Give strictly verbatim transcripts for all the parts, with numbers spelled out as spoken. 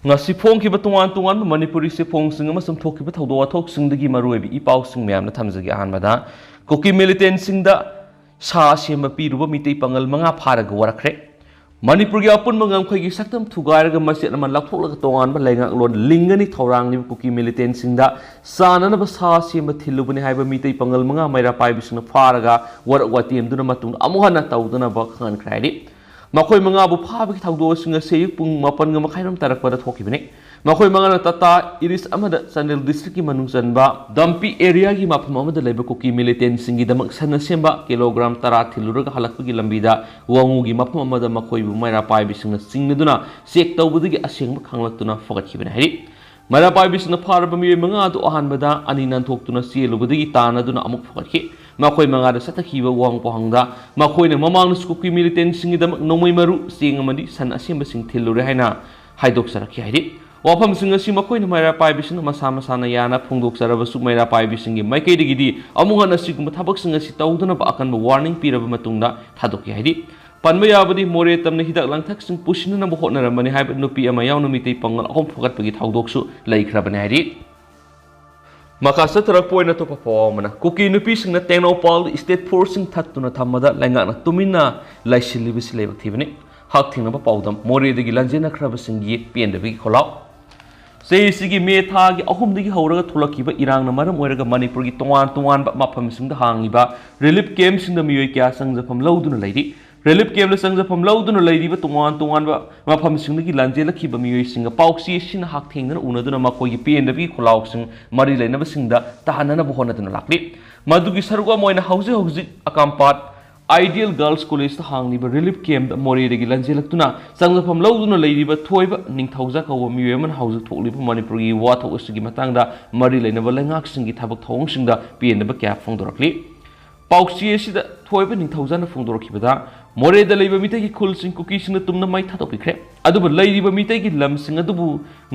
ꯉꯁꯤ ꯐꯣꯡꯈꯤꯕ ꯇꯣꯉꯥꯟ ꯇꯣꯉꯥꯟꯕ ꯃꯅꯤꯄꯨꯔꯤ ꯆꯦꯐꯣꯡꯁꯤꯡ ꯑꯃꯁꯨꯡ ꯊꯣꯛꯈꯤꯕ ꯊꯧꯗꯣꯛ ꯋꯥꯊꯣꯛꯁꯤꯡꯗꯒꯤ ꯃꯔꯨꯑꯣꯏꯕ ꯏ ꯄꯥꯎꯁꯤꯡ ꯃꯌꯥꯝꯅ ꯊꯝꯖꯒꯦ꯫ ꯑꯍꯥꯟꯕꯗ, ꯀꯨꯀꯤ ꯃꯤꯂꯤꯇꯦꯟꯁꯤꯡꯗ ꯁꯥ ꯁꯦꯝꯕ ꯄꯤꯔꯨꯕ ꯃꯤꯇꯩ ꯄꯥꯉꯜ ꯃꯉꯥ ꯐꯥꯔꯒ ꯋꯥꯔꯛꯈ꯭ꯔꯦ꯫ ꯃꯅꯤꯄꯨꯔꯒꯤ ꯑꯄꯨꯟꯕ ꯉꯝꯈꯩꯒꯤ ꯁꯛꯇꯝ ꯊꯨꯒꯥꯏꯔꯒ ꯃꯆꯦꯠ ꯑꯃ ꯂꯧꯊꯣꯛꯂꯒ ꯇꯣꯉꯥꯟꯕ ꯂꯩꯉꯥꯛꯂꯣꯟ ꯂꯤꯡꯒꯅꯤ ꯊꯧꯔꯥꯡꯂꯤꯕ ꯀꯨꯀꯤ ꯃꯤꯂꯤꯇꯦꯟꯁꯤꯡꯗ ꯆꯥꯅꯅꯕ ꯁꯥ ꯁꯦꯝꯕ ꯊꯤꯜꯂꯨꯕꯅꯤ ꯍꯥꯏꯕ ꯃꯤꯇꯩ ꯄꯥꯉꯜ ꯃꯉꯥ ꯃꯩꯔꯥ ꯄꯥꯏꯕꯁꯤꯡꯅ ꯐꯥꯔꯒ ꯋꯥꯔꯛ ꯋꯥꯇꯦꯝꯗꯨꯅ ꯃꯇꯨꯡꯗ ꯑꯃꯨꯛ ꯍꯟꯅ ꯇꯧꯗꯅꯕ ꯈꯪꯍꯟꯈ꯭ꯔꯦ ꯍꯥꯏꯔꯤ꯫ ꯃꯈꯣꯏ ꯃꯉꯥꯕꯨ ꯐꯥꯕꯒꯤ ꯊꯧꯗꯣꯛ ꯑꯁꯤ ꯉꯁꯤ ꯑꯌꯨꯛ ꯄꯨꯡ ꯃꯥꯄꯟꯒ ꯃꯈꯥꯏꯔꯣꯝ ꯇꯥꯔꯛꯄꯗ ꯊꯣꯛꯈꯤꯕꯅꯤ꯫ ꯃꯈꯣꯏ ꯃꯉꯥꯅ ꯇꯥꯇꯥ ꯏꯔꯤꯁ ꯑꯃꯗ ꯆꯥꯟꯗꯦꯜ ꯗꯤꯁꯇ꯭ꯔꯤꯛꯀꯤ ꯃꯅꯨꯡ ꯆꯟꯕ ꯗꯝꯄꯤ ꯑꯦꯔꯤꯌꯥꯒꯤ ꯃꯐꯝ ꯑꯃꯗ ꯂꯩꯕ ꯀꯨꯀꯤ ꯃꯤꯂꯤꯇꯦꯟꯁꯤꯡꯒꯤꯗꯃꯛ ꯁꯟꯅ ꯁꯦꯝꯕ ꯀꯤꯂꯣꯒ꯭ꯔꯥꯝ ꯇꯔꯥ ꯊꯤꯜꯂꯨꯔꯒ ꯍꯜꯂꯛꯄꯒꯤ ꯂꯝꯕꯤꯗ ꯋꯥꯉꯨꯒꯤ ꯃꯐꯝ ꯑꯃꯗ ꯃꯈꯣꯏꯕꯨ ꯃꯩꯔꯥ ꯄꯥꯏꯕꯤꯁꯤꯡꯅ ꯆꯤꯡꯅꯗꯨꯅ ꯆꯦꯛ ꯇꯧꯕꯗꯒꯤ ꯑꯁꯦꯡꯕ ꯈꯪꯂꯛꯇꯨꯅ ꯐꯒꯠꯈꯤꯕꯅꯤ ꯍꯥꯏꯔꯤ꯫ ꯃꯩꯔꯥ ꯄꯥꯏꯕꯤꯁꯤꯡꯅ ꯐꯥꯔꯕ ꯃꯤꯑꯣꯏ ꯃꯉꯥ ꯑꯗꯨ ꯑꯍꯥꯟꯕꯗ ꯑꯅꯤ ꯅꯥꯟꯊꯣꯛꯇꯨꯅ ꯆꯦꯜꯂꯨꯕꯗꯒꯤ ꯇꯥꯟꯅꯗꯨꯅ ꯑꯃꯨꯛ ꯐꯒꯠꯈꯤ꯫ ꯃꯈꯣꯏ ꯃꯉꯥꯗ ꯆꯠꯊꯈꯤꯕ ꯋꯥꯍꯪ ꯄꯥꯎꯍꯪꯗ ꯃꯈꯣꯏꯅ ꯃꯃꯥꯡꯗꯁꯨ ꯀꯨꯀꯤ ꯃꯤꯂꯤꯇꯦꯟꯁꯤꯡꯒꯤꯗꯃꯛ ꯅꯣꯡꯃꯩ ꯃꯔꯨ, ꯆꯦꯡ ꯑꯃꯗꯤ ꯁꯟ ꯑꯁꯦꯝꯕꯁꯤꯡ ꯊꯤꯜꯂꯨꯔꯦ ꯍꯥꯏꯅ ꯍꯥꯏꯗꯣꯛꯆꯔꯛꯈꯤ ꯍꯥꯏꯔꯤ꯫ ꯋꯥꯐꯝꯁꯤꯡ ꯑꯁꯤ ꯃꯈꯣꯏꯅ ꯃꯩꯔꯥ ꯄꯥꯏꯕꯤꯁꯤꯡꯅ ꯃꯁꯥ ꯃꯁꯥꯅ ꯌꯥꯅ ꯐꯣꯡꯗꯣꯛꯆꯔꯕꯁꯨ ꯃꯩꯔꯥ ꯄꯥꯏꯕꯤꯁꯤꯡꯒꯤ ꯃꯥꯏꯀꯩꯗꯒꯤꯗꯤ ꯑꯃꯨꯛ ꯍꯟꯅ ꯑꯁꯤꯒꯨꯝꯕ ꯊꯕꯛꯁꯤꯡ ꯑꯁꯤ ꯇꯧꯗꯅꯕ ꯑꯀꯟꯕ ꯋꯥꯔꯅꯤꯡ ꯄꯤꯔꯕ ꯃꯇꯨꯡꯗ ꯊꯥꯗꯣꯛꯈꯤ ꯍꯥꯏꯔꯤ꯫ ꯄꯟꯕ ꯌꯥꯕꯗꯤ ꯃꯣꯔꯦ ꯇꯝꯅ ꯍꯤꯗꯥꯛ ꯂꯥꯡꯊꯛꯁꯤꯡ ꯄꯨꯁꯤꯟꯅꯅꯕ ꯍꯣꯠꯅꯔꯝꯕꯅꯤ ꯍꯥꯏꯕ ꯅꯨꯄꯤ ꯑꯃ ꯌꯥꯎꯅ ꯃꯤꯇꯩ ꯄꯥꯉꯜ ꯑꯍꯨꯝ ꯐꯒꯠꯄꯒꯤ ꯊꯧꯗꯣꯛꯁꯨ ꯂꯩꯈ꯭ꯔꯕꯅꯤ ꯍꯥꯏꯔꯤ꯫ ꯃꯈꯥ ꯆꯠꯊꯔꯛꯄ ꯑꯣꯏꯅ ꯑꯇꯣꯞꯄ ꯄꯥꯎ ꯑꯃꯅ, ꯀꯨꯀꯤ ꯅꯨꯄꯤꯁꯤꯡꯅ ꯇꯦꯡꯅꯧꯄꯜꯗ state force ꯁꯤꯡ ꯊꯠꯇꯨꯅ ꯊꯝꯕꯗ ꯂꯩꯉꯥꯛꯅ ꯇꯨꯃꯤꯟꯅ ꯂꯩꯁꯤꯜꯂꯤꯕꯁꯤ ꯂꯥꯏꯕꯛ ꯊꯤꯕꯅꯤ꯫ ꯍꯛꯊꯦꯡꯅꯕ ꯄꯥꯎꯗꯝ, ꯃꯣꯔꯦꯗꯒꯤ ꯂꯥꯟꯖꯦꯟꯅꯈ꯭ꯔꯕꯁꯤꯡꯒꯤ ꯄꯦꯟꯗꯕꯒꯤ ꯈꯣꯜꯂꯥꯎ꯫ ꯆꯍꯤꯁꯤꯒꯤ ꯃꯦ ꯊꯥꯒꯤ ꯑꯍꯨꯝꯗꯒꯤ ꯍꯧꯔꯒ ꯊꯣꯛꯂꯛꯈꯤꯕ ꯏꯔꯥꯡꯅ ꯃꯔꯝ ꯑꯣꯏꯔꯒ ꯃꯅꯤꯄꯨꯔꯒꯤ ꯇꯣꯉꯥꯟ ꯇꯣꯉꯥꯟꯕ ꯃꯐꯝꯁꯤꯡꯗ ꯍꯥꯡꯂꯤꯕ relief camp ꯁꯤꯡꯗ ꯃꯤꯑꯣꯏ ꯀꯌꯥ ꯆꯪꯖꯐꯝ ꯂꯧꯗꯨꯅ ꯂꯩꯔꯤ꯫ Relief camp ꯇ ꯆꯪꯖꯐꯝ ꯂꯧꯗꯨꯅ ꯂꯩꯔꯤꯕ ꯇꯣꯉꯥꯟ ꯇꯣꯉꯥꯟꯕ ꯃꯐꯝꯁꯤꯡꯗꯒꯤ ꯂꯥꯟꯖꯦꯜꯂꯛꯈꯤꯕ ꯃꯤꯑꯣꯏꯁꯤꯡꯒ ꯄꯥꯎꯆꯦꯁꯤꯅ ꯍꯛꯊꯦꯡꯅꯅ ꯎꯅꯗꯨꯅ ꯃꯈꯣꯏꯒꯤ ꯄꯦꯟꯗꯕꯒꯤ ꯈꯣꯜꯂꯥꯎꯁꯤꯡ ꯃꯔꯤ ꯂꯩꯅꯕꯁꯤꯡꯗ ꯇꯥꯍꯟꯅꯅꯕ ꯍꯣꯠꯅꯗꯨꯅ ꯂꯥꯛꯂꯤ꯫ ꯃꯗꯨꯒꯤ ꯁꯔꯨꯛ ꯑꯃ ꯑꯣꯏꯅ ꯍꯧꯖꯤꯛ ꯍꯧꯖꯤꯛ ꯑꯀꯥꯝꯄꯥꯠ Ideal Girls College ꯇ ꯍꯥꯡꯂꯤꯕ relief camp ꯇ ꯃꯣꯔꯦꯗꯒꯤ ꯂꯥꯟꯖꯦꯜꯂꯛꯇꯨꯅ ꯆꯪꯖꯐꯝ ꯂꯧꯗꯨꯅ ꯂꯩꯔꯤꯕ ꯊꯣꯏꯕ ꯅꯤꯡꯊꯧꯖꯥ ꯀꯧꯕ ꯃꯤꯑꯣꯏ ꯑꯃꯅ ꯍꯧꯖꯤꯛ ꯊꯣꯛꯂꯤꯕ ꯃꯅꯤꯄꯨꯔꯒꯤ ꯋꯥꯊꯣꯛ ꯑꯁꯤꯒꯤ ꯃꯇꯥꯡꯗ ꯃꯔꯤ ꯂꯩꯅꯕ ꯂꯩꯉꯥꯛꯁꯤꯡꯒꯤ ꯊꯕꯛ ꯊꯧꯑꯣꯡꯁꯤꯡꯗ ꯄꯦꯟꯗꯕ ꯀꯌꯥ ꯐꯣꯡꯗꯣꯔꯛꯂꯤ꯫ ꯄꯥꯎꯆꯦ ꯑꯁꯤꯗ ꯊꯣꯏꯕ ꯅꯤꯡꯊꯧꯖꯥꯅ ꯐꯣꯡꯗꯣꯔꯛꯈꯤꯕꯗ, ꯃꯣꯔꯦꯗ ꯂꯩꯕ ꯃꯤꯇꯩꯒꯤ ꯈꯨꯜꯁꯤꯡ ꯀꯨꯀꯤꯁꯤꯡꯅ ꯇꯨꯝꯅ ꯃꯩ ꯊꯥꯗꯣꯛꯄꯤꯈ꯭ꯔꯦ, ꯑꯗꯨꯕꯨ ꯂꯩꯔꯤꯕ ꯃꯤꯇꯩꯒꯤ ꯂꯝꯁꯤꯡ ꯑꯗꯨꯕꯨ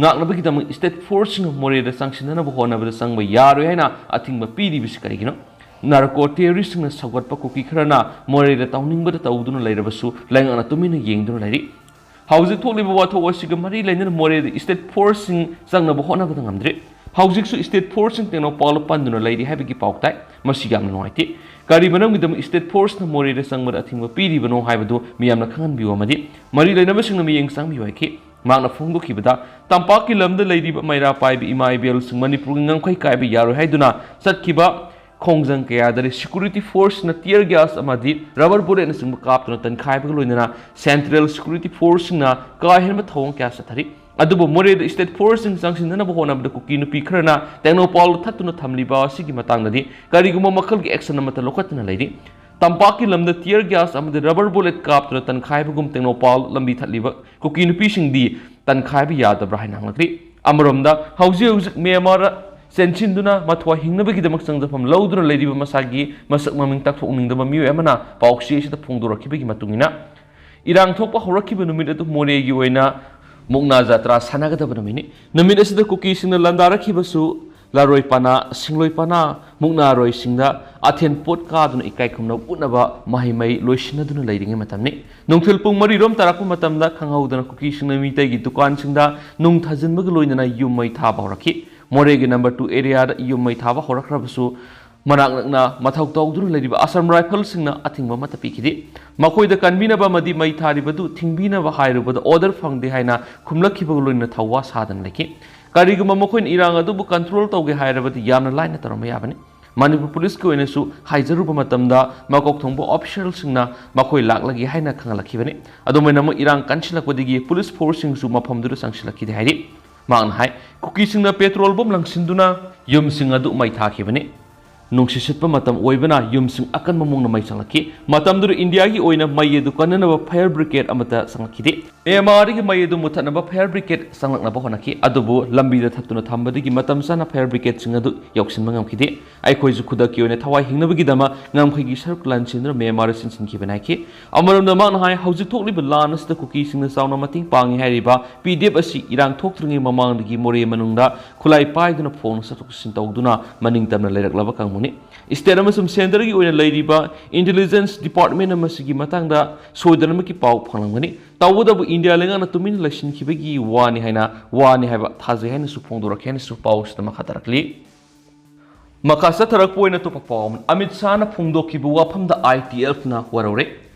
ꯉꯥꯛꯅꯕꯒꯤꯗꯃꯛ state force ꯁꯤꯡꯅ ꯃꯣꯔꯦꯗ ꯆꯪꯁꯤꯟꯅꯅꯕ ꯍꯣꯠꯅꯕꯗ ꯆꯪꯕ ꯌꯥꯔꯣꯏ ꯍꯥꯏꯅ ꯑꯊꯤꯡꯕ ꯄꯤꯔꯤꯕꯁꯤ ꯀꯔꯤꯒꯤꯅꯣ? Narco terrorist ꯁꯤꯡꯅ ꯁꯧꯒꯠꯄ ꯀꯨꯀꯤ ꯈꯔꯅ ꯃꯣꯔꯦꯗ ꯇꯧꯅꯤꯡꯕꯗ ꯇꯧꯗꯨꯅ ꯂꯩꯔꯕꯁꯨ ꯂꯩꯉꯥꯛꯅ ꯇꯨꯃꯤꯟꯅ ꯌꯦꯡꯗꯨꯅ ꯂꯩꯔꯤ꯫ ꯍꯧꯖꯤꯛ ꯊꯣꯛꯂꯤꯕ ꯋꯥꯊꯣꯛ ꯑꯁꯤꯒ ꯃꯔꯤ ꯂꯩꯅꯅ ꯃꯣꯔꯦꯗ state forceꯁꯤꯡ ꯆꯪꯅꯕ ꯍꯣꯠꯅꯕꯗ ꯉꯝꯗ꯭ꯔꯤ꯫ ꯍꯧꯖꯤꯛꯁꯨ state forceꯁꯤꯡ ꯇꯦꯡꯅꯧꯄꯜꯗ ꯄꯟꯗꯨꯅ ꯂꯩꯔꯤ ꯍꯥꯏꯕꯒꯤ ꯄꯥꯎ ꯇꯥꯏ꯫ ꯃꯁꯤ ꯌꯥꯝꯅ ꯅꯨꯡꯉꯥꯏꯇꯦ꯫ ꯀꯔꯤ ꯃꯔꯝꯒꯤꯗꯃꯛ state forceꯅ ꯃꯣꯔꯦꯗ ꯆꯪꯕꯗ ꯑꯊꯤꯡꯕ ꯄꯤꯔꯤꯕꯅꯣ ꯍꯥꯏꯕꯗꯨ ꯃꯤꯌꯥꯝꯅ ꯈꯪꯍꯟꯕꯤꯌꯨ ꯑꯃꯗꯤ ꯃꯔꯤ ꯂꯩꯅꯕꯁꯤꯡꯅ ꯃꯤꯠꯌꯦꯡ ꯆꯪꯕꯤꯌꯨ ꯍꯥꯏꯈꯤ꯫ ꯃꯍꯥꯛꯅ ꯐꯣꯡꯗꯣꯛꯈꯤꯕꯗ, ꯇꯝꯄꯥꯛꯀꯤ ꯂꯝꯗ ꯂꯩꯔꯤꯕ ꯃꯩꯔꯥ ꯄꯥꯏꯕ ꯏꯃꯥ ꯏꯕꯦꯜꯁꯤꯡ ꯃꯅꯤꯄꯨꯔꯒꯤ ꯉꯝꯈꯩ ꯀꯥꯏꯕ ꯌꯥꯔꯣꯏ ꯍꯥꯏꯗꯨꯅ ꯆꯠꯈꯤꯕ ꯈꯣꯡꯖꯪ ꯀꯌꯥꯗ security forceꯅ tear gas ꯑꯃꯗꯤ rubber bulletꯅꯆꯤꯡꯕ ꯀꯥꯞꯇꯨꯅ ꯇꯟꯈꯥꯏꯕꯒ ꯂꯣꯏꯅꯅ central security forceꯁꯤꯡꯅ ꯀꯥ ꯍꯦꯟꯕ ꯊꯧꯑꯣꯡ ꯀꯌꯥ ꯆꯠꯊꯔꯤ꯫ ꯑꯗꯨꯕꯨ ꯃꯣꯔꯦꯗ state forceꯁꯤꯡ ꯆꯪꯁꯤꯟꯗꯅꯕ ꯍꯣꯠꯅꯕꯗ ꯀꯨꯀꯤ ꯅꯨꯄꯤ ꯈꯔꯅ ꯇꯦꯡꯅꯧꯄꯜꯗ ꯊꯠꯇꯨꯅ ꯊꯝꯂꯤꯕ ꯑꯁꯤꯒꯤ ꯃꯇꯥꯡꯗꯗꯤ ꯀꯔꯤꯒꯨꯝꯕ ꯃꯈꯜꯒꯤ action ꯑꯃꯠꯇ ꯂꯧꯈꯠꯇꯅ ꯂꯩꯔꯤ꯫ ꯇꯝꯄꯥꯛꯀꯤ ꯂꯝꯗ tear gas ꯑꯃꯗꯤ rubber bullet ꯀꯥꯞꯇꯨꯅ ꯇꯟꯈꯥꯏꯕꯒꯨꯝ ꯇꯦꯡꯅꯧꯄꯜ ꯂꯝꯕꯤ ꯊꯠꯂꯤꯕ ꯀꯨꯀꯤ ꯅꯨꯄꯤꯁꯤꯡꯗꯤ ꯇꯟꯈꯥꯏꯕ ꯌꯥꯗꯕ꯭ꯔꯥ ꯍꯥꯏꯅ ꯍꯪꯂꯛꯂꯤ꯫ ꯑꯃꯔꯣꯝꯗ ꯍꯧꯖꯤꯛ ꯍꯧꯖꯤꯛ ꯃ꯭ꯌꯥꯟꯃꯥꯔ ꯆꯦꯟꯁꯤꯟꯗꯨꯅ ꯃꯊ꯭ꯋꯥꯏ ꯍꯤꯡꯅꯕꯒꯤꯗꯃꯛ ꯆꯪꯖꯐꯝ ꯂꯧꯗꯨꯅ ꯂꯩꯔꯤꯕ ꯃꯁꯥꯒꯤ ꯃꯁꯛ ꯃꯃꯤꯡ ꯇꯥꯛꯊꯣꯛꯅꯤꯡꯗꯕ ꯃꯤꯑꯣꯏ ꯑꯃꯅ ꯄꯥꯎꯆꯦ ꯑꯁꯤꯗ ꯐꯣꯡꯗꯣꯔꯛꯈꯤꯕꯒꯤ ꯃꯇꯨꯡ ꯏꯟꯅ, ꯏꯔꯥꯡ ꯊꯣꯛꯄ ꯍꯧꯔꯛꯈꯤꯕ ꯅꯨꯃꯤꯠ ꯑꯗꯨ ꯃꯣꯔꯦꯒꯤ ꯑꯣꯏꯅ ꯃꯨꯛꯅꯥ ꯖꯇ꯭ꯔꯥ ꯁꯥꯟꯅꯒꯗꯕ ꯅꯨꯃꯤꯠꯅꯤ꯫ ꯅꯨꯃꯤꯠ ꯑꯁꯤꯗ ꯀꯨꯀꯤꯁꯤꯡꯅ ꯂꯥꯟꯗꯥꯔꯛꯈꯤꯕꯁꯨ ꯂꯥꯔꯣꯏ ꯄꯅꯥ, ꯁꯤꯡꯂꯣꯏ ꯄꯅꯥ, ꯃꯨꯛꯅꯥꯔꯣꯏꯁꯤꯡꯗ ꯑꯊꯦꯟ ꯄꯣꯠ ꯀꯥꯗꯨꯅ ꯏꯀꯥꯏ ꯈꯨꯝꯅꯕ ꯎꯠꯅꯕ ꯃꯍꯩ ꯃꯍꯩ ꯂꯣꯏꯁꯤꯟꯅꯗꯨꯅ ꯂꯩꯔꯤꯉꯩ ꯃꯇꯝꯅꯤ꯫ ꯅꯨꯡꯊꯤꯜ ꯄꯨꯡ ꯃꯔꯤ ꯔꯣꯝ ꯇꯥꯔꯛꯄ ꯃꯇꯝꯗ ꯈꯪꯍꯧꯗꯅ ꯀꯨꯀꯤꯁꯤꯡꯅ ꯃꯤꯇꯩꯒꯤ ꯗꯨꯀꯥꯟꯁꯤꯡꯗ ꯅꯨꯡ ꯊꯥꯖꯤꯟꯕꯒ ꯂꯣꯏꯅꯅ ꯌꯨꯝ ꯃꯩ ꯊꯥꯕ ꯍꯧꯔꯛꯈꯤ꯫ ꯃꯣꯔꯦꯒꯤ number two areaꯗ ꯌꯨꯝ ꯃꯩ ꯊꯥꯕ ꯍꯧꯔꯛꯈ꯭ꯔꯕꯁꯨ ꯃꯅꯥꯛ ꯅꯛꯅ ꯃꯊꯧ ꯇꯧꯗꯨꯅ ꯂꯩꯔꯤꯕ Assam Riflesꯁꯤꯡꯅ ꯑꯊꯤꯡꯕ ꯑꯃꯠꯇ ꯄꯤꯈꯤꯗꯦ꯫ ꯃꯈꯣꯏꯗ ꯀꯟꯕꯤꯅꯕ ꯑꯃꯗꯤ ꯃꯩ ꯊꯥꯔꯤꯕꯗꯨ ꯊꯤꯡꯕꯤꯅꯕ ꯍꯥꯏꯔꯨꯕꯗ order ꯐꯪꯗꯦ ꯍꯥꯏꯅ ꯈꯨꯝꯂꯛꯈꯤꯕꯒ ꯂꯣꯏꯅꯅ ꯊꯧꯋꯥ ꯁꯥꯗꯅ ꯂꯩꯈꯤ꯫ ꯀꯔꯤꯒꯨꯝꯕ ꯃꯈꯣꯏꯅ ꯏꯔꯥꯡ ꯑꯗꯨꯕꯨ control ꯇꯧꯒꯦ ꯍꯥꯏꯔꯕꯗꯤ ꯌꯥꯝꯅ ꯂꯥꯏꯅ ꯇꯧꯔꯝꯕ ꯌꯥꯕꯅꯤ꯫ ꯃꯅꯤꯄꯨꯔ ꯄꯨꯂꯤꯁꯀꯤ ꯑꯣꯏꯅꯁꯨ ꯍꯥꯏꯖꯔꯨꯕ ꯃꯇꯝꯗ ꯃꯀꯣꯛ ꯊꯣꯡꯕ officialꯁꯤꯡꯅ ꯃꯈꯣꯏ ꯂꯥꯛꯂꯒꯦ ꯍꯥꯏꯅ ꯈꯪꯍꯜꯂꯛꯈꯤꯕꯅꯤ꯫ ꯑꯗꯨꯝ ꯑꯣꯏꯅꯃꯛ ꯏꯔꯥꯡ ꯀꯟꯁꯤꯜꯂꯛꯄꯗꯒꯤ ꯄꯨꯂꯤꯁ forceꯁꯤꯡꯁꯨ ꯃꯐꯝꯗꯨꯗ ꯆꯪꯁꯤꯜꯂꯛꯈꯤꯗꯦ ꯍꯥꯏꯔꯤ꯫ ꯃꯍꯥꯛꯅ ꯍꯥꯏ, ꯀꯨꯀꯤꯁꯤꯡꯅ petrol bomb ꯂꯪꯁꯤꯟꯗꯨꯅ ꯌꯨꯝꯁꯤꯡ ꯑꯗꯨ ꯃꯩ ꯊꯥꯈꯤꯕꯅꯤ꯫ ꯅꯨꯡꯁꯤꯠ ꯁꯤꯠꯄ ꯃꯇꯝ ꯑꯣꯏꯕꯅ ꯌꯨꯝꯁꯤꯡ ꯑꯀꯟꯕ ꯃꯑꯣꯡꯗ ꯃꯩ ꯆꯪꯂꯛꯈꯤ꯫ ꯃꯇꯝꯗꯨꯗ ꯏꯟꯗꯤꯌꯥꯒꯤ ꯑꯣꯏꯅ ꯃꯩ ꯑꯗꯨ ꯀꯟꯅꯅꯕ fire brigade ꯑꯃꯠꯇ ꯆꯪꯂꯛꯈꯤꯗꯦ꯫ ꯃ꯭ꯌꯥꯟꯃꯥꯔꯗꯒꯤ ꯃꯩ ꯑꯗꯨ ꯃꯨꯊꯠꯅꯕ fire brigade ꯆꯪꯂꯛꯅꯕ ꯍꯣꯠꯅꯈꯤ, ꯑꯗꯨꯕꯨ ꯂꯝꯕꯤꯗ ꯊꯠꯇꯨꯅ ꯊꯝꯕꯗꯒꯤ ꯃꯇꯝ ꯆꯥꯅ fire brigadeꯁꯤꯡ ꯑꯗꯨ ꯌꯧꯁꯤꯟꯕ ꯉꯝꯈꯤꯗꯦ꯫ ꯑꯩꯈꯣꯏꯁꯨ ꯈꯨꯗꯛꯀꯤ ꯑꯣꯏꯅ ꯊꯋꯥꯏ ꯍꯤꯡꯅꯕꯒꯤꯗꯃꯛ ꯉꯝꯈꯩꯒꯤ ꯁꯔꯨꯛ ꯂꯥꯟꯁꯤꯟꯗꯨꯅ ꯃ꯭ꯌꯥꯟꯃꯥꯔꯗ ꯆꯦꯟꯁꯤꯟꯈꯤꯕꯅꯤ ꯍꯥꯏꯈꯤ꯫ ꯑꯃꯔꯣꯝꯗ ꯃꯍꯥꯛꯅ ꯍꯥꯏ, ꯍꯧꯖꯤꯛ ꯊꯣꯛꯂꯤꯕ ꯂꯥꯟ ꯑꯁꯤꯗ ꯀꯨꯀꯤꯁꯤꯡꯅ ꯆꯥꯎꯅ ꯃꯇꯦꯡ ꯄꯥꯡꯉꯤ ꯍꯥꯏꯔꯤꯕ PDF ꯑꯁꯤ ꯏꯔꯥꯡ ꯊꯣꯛꯇ꯭ꯔꯤꯉꯩ ꯃꯃꯥꯡꯗꯒꯤ ꯃꯣꯔꯦ ꯃꯅꯨꯡꯗ ꯈꯨꯠꯂꯥꯏ ꯄꯥꯏꯗꯨꯅ ꯐꯣꯡꯅ ꯆꯠꯊꯣꯛ ꯆꯠꯁꯤꯟ ꯇꯧꯗꯨꯅ ꯃꯅꯤꯡ ꯇꯝꯅ ꯂꯩꯔꯛꯂꯕ ꯀꯥꯡꯕꯨ ꯁ꯭ꯇꯦꯠ ꯑꯃꯁꯨꯡ ꯁꯦꯟꯇꯔꯒꯤ ꯑꯣꯏꯅ ꯂꯩꯔꯤꯕ ꯏꯟꯇꯦꯂꯤꯖꯦꯟꯁ ꯗꯤꯄꯥꯔꯠꯃꯦꯟ ꯑꯃꯁꯤꯒꯤ ꯃꯇꯥꯡꯗ ꯁꯣꯏꯗꯅꯃꯛꯀꯤ ꯄꯥꯎ ꯐꯪꯂꯝꯒꯅꯤ꯫ ꯇꯧꯕꯇꯕꯨ ꯏꯟꯗꯤꯌꯥ ꯂꯩꯉꯥꯛꯅ ꯇꯨꯃꯤꯟꯅ ꯂꯩꯁꯤꯟꯈꯤꯕꯒꯤ ꯋꯥꯅꯤ ꯍꯥꯏꯅ, ꯋꯥꯅꯤ ꯍꯥꯏꯕ ꯊꯥꯖꯩ ꯍꯥꯏꯅꯁꯨ ꯐꯣꯡꯗꯣꯔꯛꯈꯤ ꯍꯥꯏꯅꯁꯨ ꯄꯥꯎꯁꯤꯗ ꯃꯈꯥ ꯇꯥꯔꯛꯂꯤ꯫ ꯃꯈꯥ ꯆꯠꯊꯔꯛꯄ ꯑꯣꯏꯅ ꯑꯇꯣꯞꯄ ꯄꯥꯎ ꯑꯃ, ꯑꯃꯤꯠ ꯁꯥꯍꯅ ꯐꯣꯡꯗꯣꯛꯈꯤꯕ ꯋꯥꯐꯝꯗ ꯑꯥꯏ ꯇꯤ ꯑꯦꯜ ꯑꯦꯐꯅ ꯋꯥꯔꯧꯔꯦ꯫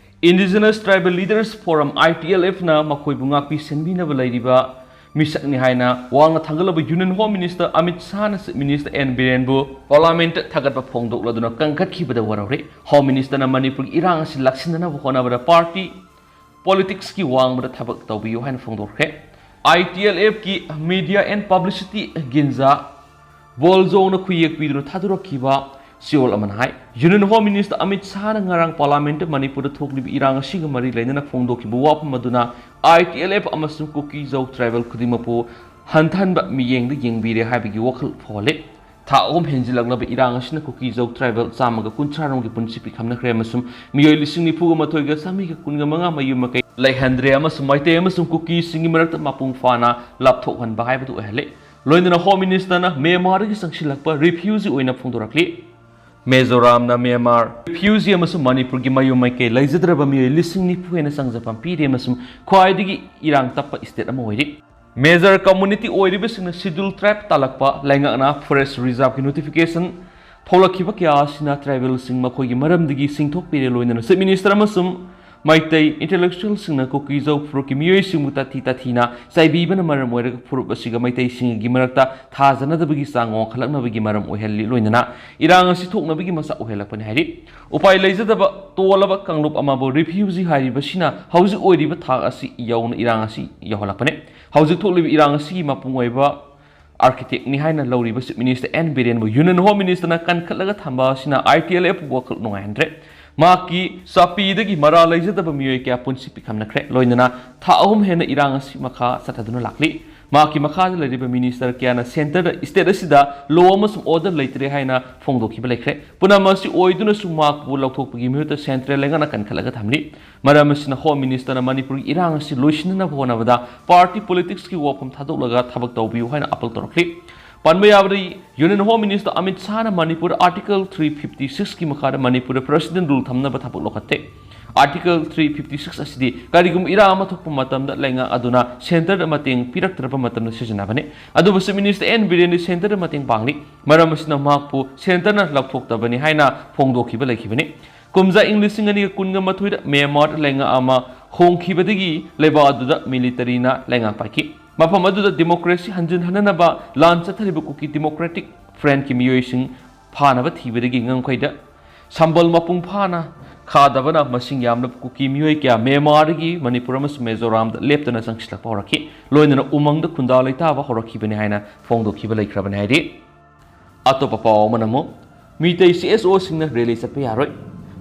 Indigenous Tribal Leaders Forum, I T L F ꯅ ꯃꯈꯣꯏꯕꯨ ꯉꯥꯛꯄꯤ ꯁꯦꯟꯕꯤꯅꯕ ꯂꯩꯔꯤꯕ ꯃꯤꯁꯛꯅꯤ ꯍꯥꯏꯅ ꯋꯥꯡꯅ ꯊꯥꯡꯒꯠꯂꯕ ꯌꯨꯅꯤꯌꯟ ꯍꯣꯝ ꯃꯤꯅꯤꯁꯇꯔ ꯑꯃꯤꯠ ꯁꯥꯍꯅ ꯆꯤꯐ ꯃꯤꯅꯤꯁꯇꯔ ꯑꯦꯟ ꯕꯤꯔꯦꯟꯕꯨ ꯄꯥꯔꯂꯥꯃꯦꯟꯠꯇ ꯊꯥꯒꯠꯄ ꯐꯣꯡꯗꯣꯛꯂꯗꯨꯅ ꯀꯟꯈꯠꯈꯤꯕꯗ ꯋꯥꯔꯧꯔꯦ꯫ ꯍꯣꯝ ꯃꯤꯅꯤꯁꯇꯔꯅ ꯃꯅꯤꯄꯨꯔꯒꯤ ꯏꯔꯥꯡ ꯑꯁꯤ ꯂꯥꯛꯁꯤꯟꯅꯅꯕ ꯍꯣꯠꯅꯕꯗ ꯄꯥꯔꯇꯤ ꯄꯣꯂꯤꯇꯤꯛꯁꯀꯤ ꯋꯥꯡꯃꯗ ꯊꯕꯛ ꯇꯧꯕꯤꯌꯨ ꯍꯥꯏꯅ ꯐꯣꯡꯗꯣꯛꯈ꯭ꯔꯦ꯫ ꯑꯥꯏ ꯇꯤ ꯑꯦꯜ ꯑꯦꯐꯀꯤ Media and Publicity ꯒꯤꯟꯖꯥ ꯕꯣꯜꯖꯣꯡꯅ ꯈꯨꯌꯦꯛ ꯄꯤꯗꯨꯅ ꯊꯥꯗꯣꯔꯛꯈꯤꯕ ꯆꯦꯔꯣꯜ ꯑꯃꯅ ꯍꯥꯏ, ꯌꯨꯅꯤꯌꯟ ꯍꯣꯝ ꯃꯤꯅꯤꯁꯇꯔ ꯑꯃꯤꯠ ꯁꯥꯍꯅ ꯉꯔꯥꯡ ꯄꯥꯔꯂꯥꯃꯦꯟꯠꯇ ꯃꯅꯤꯄꯨꯔꯗ ꯊꯣꯛꯂꯤꯕ ꯏꯔꯥꯡ ꯑꯁꯤꯒ ꯃꯔꯤ ꯂꯩꯅꯅ ꯐꯣꯡꯗꯣꯛꯈꯤꯕ ꯋꯥꯐꯝ ꯑꯗꯨꯅ ꯑꯥꯏ ꯇꯤ ꯑꯦꯜ ꯑꯦꯐ ꯑꯃꯁꯨꯡ ꯀꯨꯀꯤ ꯖꯧ ꯇ꯭ꯔꯥꯏꯕꯦꯜ ꯈꯨꯗꯤꯡꯃꯛꯄꯨ ꯍꯟꯊꯍꯟꯕ ꯃꯤꯠꯌꯦꯡꯗ ꯌꯦꯡꯕꯤꯔꯦ ꯍꯥꯏꯕꯒꯤ ꯋꯥꯈꯜ ꯐꯥꯎꯍꯜꯂꯤ꯫ ꯊꯥ ꯑꯍꯨꯝ ꯍꯦꯟꯖꯤꯜꯂꯛꯂꯕ ꯏꯔꯥꯡ ꯑꯁꯤꯅ ꯀꯨꯀꯤ ꯖꯧ ꯇ꯭ꯔꯥꯏꯕꯦꯜ ꯆꯥꯝꯃꯒ ꯀꯨꯟꯊ꯭ꯔꯥ ꯔꯣꯝꯒꯤ ꯄꯨꯟꯁꯤ ꯄꯤꯈꯝꯅꯈ꯭ꯔꯦ ꯑꯃꯁꯨꯡ ꯃꯤꯑꯣꯏ ꯂꯤꯁꯤꯡ ꯅꯤꯐꯨꯒ ꯃꯥꯊꯣꯏꯒ ꯆꯥꯃꯔꯤꯒ ꯀꯨꯟꯒ ꯃꯉꯥ ꯃꯌꯨꯝ ꯃꯀꯩ ꯂꯩꯍꯟꯗ꯭ꯔꯦ ꯑꯃꯁꯨꯡ ꯃꯩꯇꯩ ꯑꯃꯁꯨꯡ ꯀꯨꯀꯤꯁꯤꯡꯒꯤ ꯃꯔꯛꯇ ꯃꯄꯨꯡ ꯐꯥꯅ ꯂꯥꯞꯊꯣꯛꯍꯟꯕ ꯍꯥꯏꯕꯗꯨ ꯑꯣꯏꯍꯜꯂꯦ꯫ ꯂꯣꯏꯅꯅ ꯍꯣꯝ ꯃꯤꯅꯤꯁꯇꯔꯅ ꯃ꯭ꯌꯥꯟꯃꯥꯔꯗꯒꯤ ꯆꯪꯁꯤꯜꯂꯛꯄ ꯔꯤꯐ꯭ꯌꯨꯖꯤ ꯑꯣꯏꯅ ꯐꯣꯡꯗꯣꯔꯛꯂꯤ꯫ ꯃꯤꯖꯣꯔꯥꯝꯅ ꯃ꯭ꯌꯥꯟꯃꯥꯔ ꯔꯤꯐ꯭ꯌꯨꯖꯤ ꯑꯃꯁꯨꯡ ꯃꯅꯤꯄꯨꯔꯒꯤ ꯃꯌꯨꯝ ꯃꯀꯩ ꯂꯩꯖꯗ꯭ꯔꯕ ꯃꯤꯑꯣꯏ ꯂꯤꯁꯤꯡ ꯅꯤꯐꯨ ꯍꯦꯟꯅ ꯆꯪꯖꯐꯝ ꯄꯤꯔꯦ ꯑꯃꯁꯨꯡ ꯈ꯭ꯋꯥꯏꯗꯒꯤ ꯏꯔꯥꯡ ꯇꯞꯄ ꯁ꯭ꯇꯦꯠ ꯑꯃ ꯑꯣꯏꯔꯤ꯫ ꯃꯦꯖꯔ ꯀꯝꯃꯨꯅꯤꯇꯤ ꯑꯣꯏꯔꯤꯕꯁꯤꯡꯅ ꯁꯦꯗ꯭ꯌꯨꯜ ꯇ꯭ꯔꯥꯏꯕ ꯇꯥꯜꯂꯛꯄ ꯂꯩꯉꯥꯛꯅ ꯐꯣꯔꯦꯁ ꯔꯤꯖꯥꯔꯕꯀꯤ ꯅꯣꯇꯤꯐꯤꯀꯦꯁꯟ ꯊꯣꯛꯂꯛꯈꯤꯕ ꯀꯌꯥ ꯑꯁꯤꯅ ꯇ꯭ꯔꯥꯏꯕꯦꯜꯁꯤꯡ ꯃꯈꯣꯏꯒꯤ ꯃꯔꯝꯗꯒꯤ ꯁꯤꯡꯊꯣꯛꯄꯤꯔꯦ꯫ ꯂꯣꯏꯅꯅ ꯆꯤꯐ ꯃꯤꯅꯤꯁꯇꯔ ꯑꯃꯁꯨꯡ ꯃꯩꯇꯩ ꯏꯟꯇꯦꯂꯦꯛꯆꯨꯋꯦꯜꯁꯤꯡꯅ ꯀꯨꯀꯤ ꯖꯧ ꯐꯨꯔꯨꯞꯀꯤ ꯃꯤꯑꯣꯏꯁꯤꯡꯕꯨ ꯇꯥꯊꯤ ꯇꯥꯊꯤꯅ ꯆꯩꯕꯤꯕꯅ ꯃꯔꯝ ꯑꯣꯏꯔꯒ ꯐꯨꯔꯨꯞ ꯑꯁꯤꯒ ꯃꯩꯇꯩꯁꯤꯡꯒꯤ ꯃꯔꯛꯇ ꯊꯥꯖꯅꯗꯕꯒꯤ ꯆꯥꯡ ꯋꯥꯡꯈꯠꯂꯛꯅꯕꯒꯤ ꯃꯔꯝ ꯑꯣꯏꯍꯜꯂꯤ꯫ ꯂꯣꯏꯅꯅ ꯏꯔꯥꯡ ꯑꯁꯤ ꯊꯣꯛꯅꯕꯒꯤ ꯃꯆꯥꯛ ꯑꯣꯏꯍꯜꯂꯛꯄꯅꯤ ꯍꯥꯏꯔꯤ꯫ ꯎꯄꯥꯏ ꯂꯩꯖꯗꯕ ꯇꯣꯜꯂꯕ ꯀꯥꯡꯂꯨꯞ ꯑꯃꯕꯨ ꯔꯤꯐ꯭ꯌꯨꯖꯤ ꯍꯥꯏꯔꯤꯕꯁꯤꯅ ꯍꯧꯖꯤꯛ ꯑꯣꯏꯔꯤꯕ ꯊꯥꯛ ꯑꯁꯤ ꯌꯧꯅ ꯏꯔꯥꯡ ꯑꯁꯤ ꯌꯧꯍꯜꯂꯛꯄꯅꯤ꯫ ꯍꯧꯖꯤꯛ ꯊꯣꯛꯂꯤꯕ ꯏꯔꯥꯡ ꯑꯁꯤꯒꯤ ꯃꯄꯨꯡ ꯑꯣꯏꯕ ꯑꯥꯔꯀꯤꯇꯦꯛꯅꯤ ꯍꯥꯏꯅ ꯂꯧꯔꯤꯕ ꯆꯤꯐ ꯃꯤꯅꯤꯁꯇꯔ ꯑꯦꯟ ꯕꯤꯔꯦꯟꯕꯨ ꯌꯨꯅꯤꯌꯟ ꯍꯣꯝ ꯃꯤꯅꯤꯁꯇꯔꯅ ꯀꯟꯈꯠꯂꯒ ꯊꯝꯕ ꯑꯁꯤꯅ ꯑꯥꯏ ꯇꯤ ꯑꯦꯜ ꯑꯦꯐꯄꯨ ꯋꯥꯈꯜ ꯅꯨꯡꯉꯥꯏꯍꯟꯗ꯭ꯔꯦ꯫ ꯃꯍꯥꯛꯀꯤ ꯆꯥꯄꯤꯗꯒꯤ ꯃꯔꯥꯜ ꯂꯩꯖꯗꯕ ꯃꯤꯑꯣꯏ ꯀꯌꯥ ꯄꯨꯟꯁꯤ ꯄꯤꯈꯝꯅꯈ꯭ꯔꯦ꯫ ꯂꯣꯏꯅꯅ ꯊꯥ ꯑꯍꯨꯝ ꯍꯦꯟꯅ ꯏꯔꯥꯡ ꯑꯁꯤ ꯃꯈꯥ ꯆꯠꯊꯗꯨꯅ ꯂꯥꯛꯂꯤ꯫ ꯃꯍꯥꯛꯀꯤ ꯃꯈꯥꯗ ꯂꯩꯔꯤꯕ ꯃꯤꯅꯤꯁꯇꯔ ꯀꯌꯥꯅ ꯁꯦꯟꯇꯔꯗ ꯁ꯭ꯇꯦꯠ ꯑꯁꯤꯗ ꯂꯣ ꯑꯃꯁꯨꯡ ꯑꯣꯔꯗꯔ ꯂꯩꯇ꯭ꯔꯦ ꯍꯥꯏꯅ ꯐꯣꯡꯗꯣꯛꯈꯤꯕ ꯂꯩꯈ꯭ꯔꯦ꯫ ꯄꯨꯝꯅꯃꯛ ꯑꯁꯤ ꯑꯣꯏꯗꯨꯅꯁꯨ ꯃꯍꯥꯛꯄꯨ ꯂꯧꯊꯣꯛꯄꯒꯤ ꯃꯍꯨꯠꯇ ꯁꯦꯟꯇ꯭ꯔꯦꯜ ꯂꯩꯉꯥꯛꯅ ꯀꯟꯈꯠꯂꯒ ꯊꯝꯂꯤ꯫ ꯃꯔꯝ ꯑꯁꯤꯅ ꯍꯣꯝ ꯃꯤꯅꯤꯁꯇꯔꯅ ꯃꯅꯤꯄꯨꯔꯒꯤ ꯏꯔꯥꯡ ꯑꯁꯤ ꯂꯣꯏꯁꯤꯟꯅꯅꯕ ꯍꯣꯠꯅꯕꯗ ꯄꯥꯔꯇꯤ ꯄꯣꯂꯤꯇꯤꯛꯁꯀꯤ ꯋꯥꯐꯝ ꯊꯥꯗꯣꯛꯂꯒ ꯊꯕꯛ ꯇꯧꯕꯤꯌꯨ ꯍꯥꯏꯅ ꯑꯥꯄꯤꯜ ꯇꯧꯔꯛꯂꯤ꯫ ꯄꯟꯕ ꯌꯥꯕꯗꯤ, Union Home Minister Amit ꯁꯥꯍꯅ Manipur Article three fifty six ꯀꯤ ꯃꯈꯥꯗ ꯃꯅꯤꯄꯨꯔꯗ President Rule ꯊꯝꯅꯕ ꯊꯕꯛ ꯂꯧꯈꯠꯇꯦ꯫ Article three fifty six ꯑꯁꯤꯗꯤ ꯀꯔꯤꯒꯨꯝꯕ ꯏꯔꯥꯡ ꯑꯃ ꯊꯣꯛꯄ ꯃꯇꯝꯗ ꯂꯩꯉꯥꯛ ꯑꯗꯨꯅ centreꯗ ꯃꯇꯦꯡ ꯄꯤꯔꯛꯇ꯭ꯔꯕ ꯃꯇꯝꯗ ꯁꯤꯖꯤꯟꯅꯕꯅꯤ꯫ ꯑꯗꯨꯕꯨ Chief Minister ꯑꯦꯟ ꯕꯤꯔꯦꯟꯗꯤ centreꯗ ꯃꯇꯦꯡ ꯄꯥꯡꯂꯤ꯫ ꯃꯔꯝ ꯑꯁꯤꯅ ꯃꯍꯥꯛꯄꯨ centreꯅ ꯂꯧꯊꯣꯛꯇꯕꯅꯤ ꯍꯥꯏꯅ ꯐꯣꯡꯗꯣꯛꯈꯤꯕ ꯂꯩꯈꯤꯕꯅꯤ꯫ ꯀꯨꯝꯖꯥ ꯏꯪ ꯂꯤꯁꯤꯡ ꯑꯅꯤꯒ ꯀꯨꯟꯒ ꯃꯥꯊꯣꯏꯗ ꯃ꯭ꯌꯥꯟꯃꯥꯔꯗ ꯂꯩꯉꯥꯛ ꯑꯃ ꯍꯣꯡꯈꯤꯕꯗꯒꯤ ꯂꯩꯕꯥꯛ ꯑꯗꯨꯗ militaryꯅ ꯂꯩꯉꯥꯛ ꯄꯥꯏꯈꯤ꯫ ꯃꯐꯝ ꯑꯗꯨꯗ democracy ꯍꯟꯖꯤꯟꯍꯟꯅꯅꯕ ꯂꯥꯟ ꯆꯠꯊꯔꯤꯕ ꯀꯨꯀꯤ Democratic Frontꯀꯤ ꯃꯤꯑꯣꯏꯁꯤꯡ ꯐꯥꯅꯕ ꯊꯤꯕꯗꯒꯤ ꯉꯝꯈꯩꯗ ꯁꯝꯕꯜ ꯃꯄꯨꯡ ꯐꯥꯅ ꯈꯥꯗꯕꯅ ꯃꯁꯤꯡ ꯌꯥꯝꯂꯕ ꯀꯨꯀꯤ ꯃꯤꯑꯣꯏ ꯀꯌꯥ ꯃ꯭ꯌꯥꯟꯃꯥꯔꯗꯒꯤ ꯃꯅꯤꯄꯨꯔ ꯑꯃꯁꯨꯡ ꯃꯤꯖꯣꯔꯥꯝꯗ ꯂꯦꯞꯇꯅ ꯆꯪꯁꯤꯜꯂꯛꯄ ꯍꯧꯔꯛꯈꯤ꯫ ꯂꯣꯏꯅꯅ ꯎꯃꯪꯗ ꯈꯨꯟꯗꯥ ꯂꯩꯇꯥꯕ ꯍꯧꯔꯛꯈꯤꯕꯅꯤ ꯍꯥꯏꯅ ꯐꯣꯡꯗꯣꯛꯈꯤꯕ ꯂꯩꯈ꯭ꯔꯕꯅꯤ ꯍꯥꯏꯔꯤ꯫ ꯑꯇꯣꯞꯄ ꯄꯥꯎ ꯑꯃꯅ ꯑꯃꯨꯛ, ꯃꯤꯇꯩ CSOꯁꯤꯡꯅ rally ꯆꯠꯄ ꯌꯥꯔꯣꯏ꯫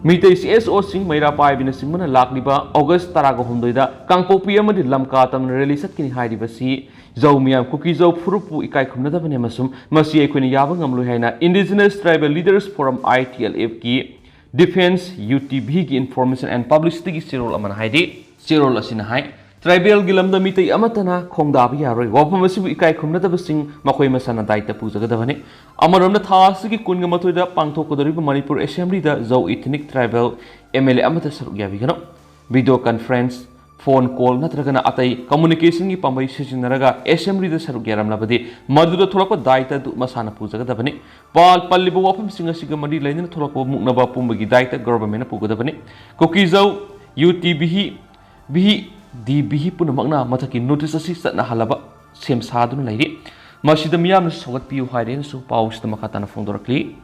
ꯃꯤꯇꯩ CSOꯁꯤꯡ, ꯃꯩꯔꯥ ꯄꯥꯏꯕꯤꯅꯆꯤꯡꯕꯅ ꯂꯥꯛꯂꯤꯕ ꯑꯣꯒꯁ ꯇꯔꯥꯒ ꯍꯨꯝꯗꯣꯏꯗ ꯀꯥꯡꯄꯣꯛꯄꯤ ꯑꯃꯗꯤ ꯂꯝꯀꯥ ꯇꯝꯅ rally ꯆꯠꯀꯅꯤ ꯍꯥꯏꯔꯤꯕꯁꯤ ꯖꯧ ꯃꯤꯌꯥꯝ, ꯀꯨꯀꯤ ꯖꯧ ꯐꯨꯔꯨꯞꯄꯨ ꯏꯀꯥꯏ ꯈꯨꯝꯅꯗꯕꯅꯤ ꯑꯃꯁꯨꯡ ꯃꯁꯤ ꯑꯩꯈꯣꯏꯅ ꯌꯥꯕ ꯉꯝꯂꯣꯏ ꯍꯥꯏꯅ Indigenous Tribal Leaders Forum, ITLFꯀꯤ Defence, UTVꯒꯤ Information and Publicityꯒꯤ ꯆꯦꯔꯣꯜ ꯑꯃꯅ ꯍꯥꯏꯔꯤ꯫ ꯆꯦꯔꯣꯜ ꯑꯁꯤꯅ ꯍꯥꯏ, tribal ꯒꯤ ꯂꯝꯗ ꯃꯤꯇꯩ ꯑꯃꯠꯇꯅ ꯈꯣꯡꯗꯥꯕ ꯌꯥꯔꯣꯏ꯫ ꯋꯥꯐꯝ ꯑꯁꯤꯕꯨ ꯏꯀꯥꯏ ꯈꯨꯝꯅꯗꯕꯁꯤꯡ ꯃꯈꯣꯏ ꯃꯁꯥꯅ ꯗꯥꯏꯇ ꯄꯨꯖꯒꯗꯕꯅꯤ꯫ ꯑꯃꯔꯣꯝꯗ, ꯊꯥ ꯑꯁꯤꯒꯤ ꯀꯨꯟꯒ ꯃꯥꯊꯣꯏꯗ ꯄꯥꯡꯊꯣꯛꯀꯗꯧꯔꯤꯕ ꯃꯅꯤꯄꯨꯔ Assemblyꯗ ꯖꯧ Ethnic Tribal MLA ꯑꯃꯠꯇ ꯁꯔꯨꯛ ꯌꯥꯕꯤꯒꯅꯨ꯫ Video conference, phone call ꯅꯠꯇ꯭ꯔꯒꯅ ꯑꯇꯩ communicationꯒꯤ ꯄꯥꯝꯕꯩ ꯁꯤꯖꯤꯟꯅꯔꯒ Assemblyꯗ ꯁꯔꯨꯛ ꯌꯥꯔꯝꯂꯕꯗꯤ ꯃꯗꯨꯗ ꯊꯣꯛꯂꯛꯄ ꯗꯥꯏꯇ ꯑꯗꯨ ꯃꯁꯥꯅ ꯄꯨꯖꯒꯗꯕꯅꯤ꯫ ꯄꯥꯜ ꯄꯜꯂꯤꯕ ꯋꯥꯐꯝꯁꯤꯡ ꯑꯁꯤꯒ ꯃꯔꯤ ꯂꯩꯅꯅ ꯊꯣꯛꯂꯛꯄ ꯃꯨꯛꯅꯕ ꯄꯨꯝꯕꯒꯤ ꯗꯥꯏꯇ governmentꯅ ꯄꯨꯒꯗꯕꯅꯤ꯫ ꯀꯨꯀꯤ ꯖꯧ, UTVꯍꯤ, ꯚꯤꯍꯤ, ꯗꯤꯚꯤꯍꯤ ꯄꯨꯝꯅꯃꯛꯅ ꯃꯊꯛꯀꯤ notice ꯑꯁꯤ ꯆꯠꯅꯍꯜꯂꯕ ꯁꯦꯝ ꯁꯥꯗꯨꯅ ꯂꯩꯔꯤ꯫ ꯃꯁꯤꯗ ꯃꯤꯌꯥꯝꯅꯁꯨ ꯁꯧꯒꯠꯄꯤꯌꯨ ꯍꯥꯏꯔꯦꯅꯁꯨ ꯄꯥꯎꯁꯤꯗ ꯃꯈꯥ ꯇꯥꯅ ꯐꯣꯡꯗꯣꯔꯛꯂꯤ꯫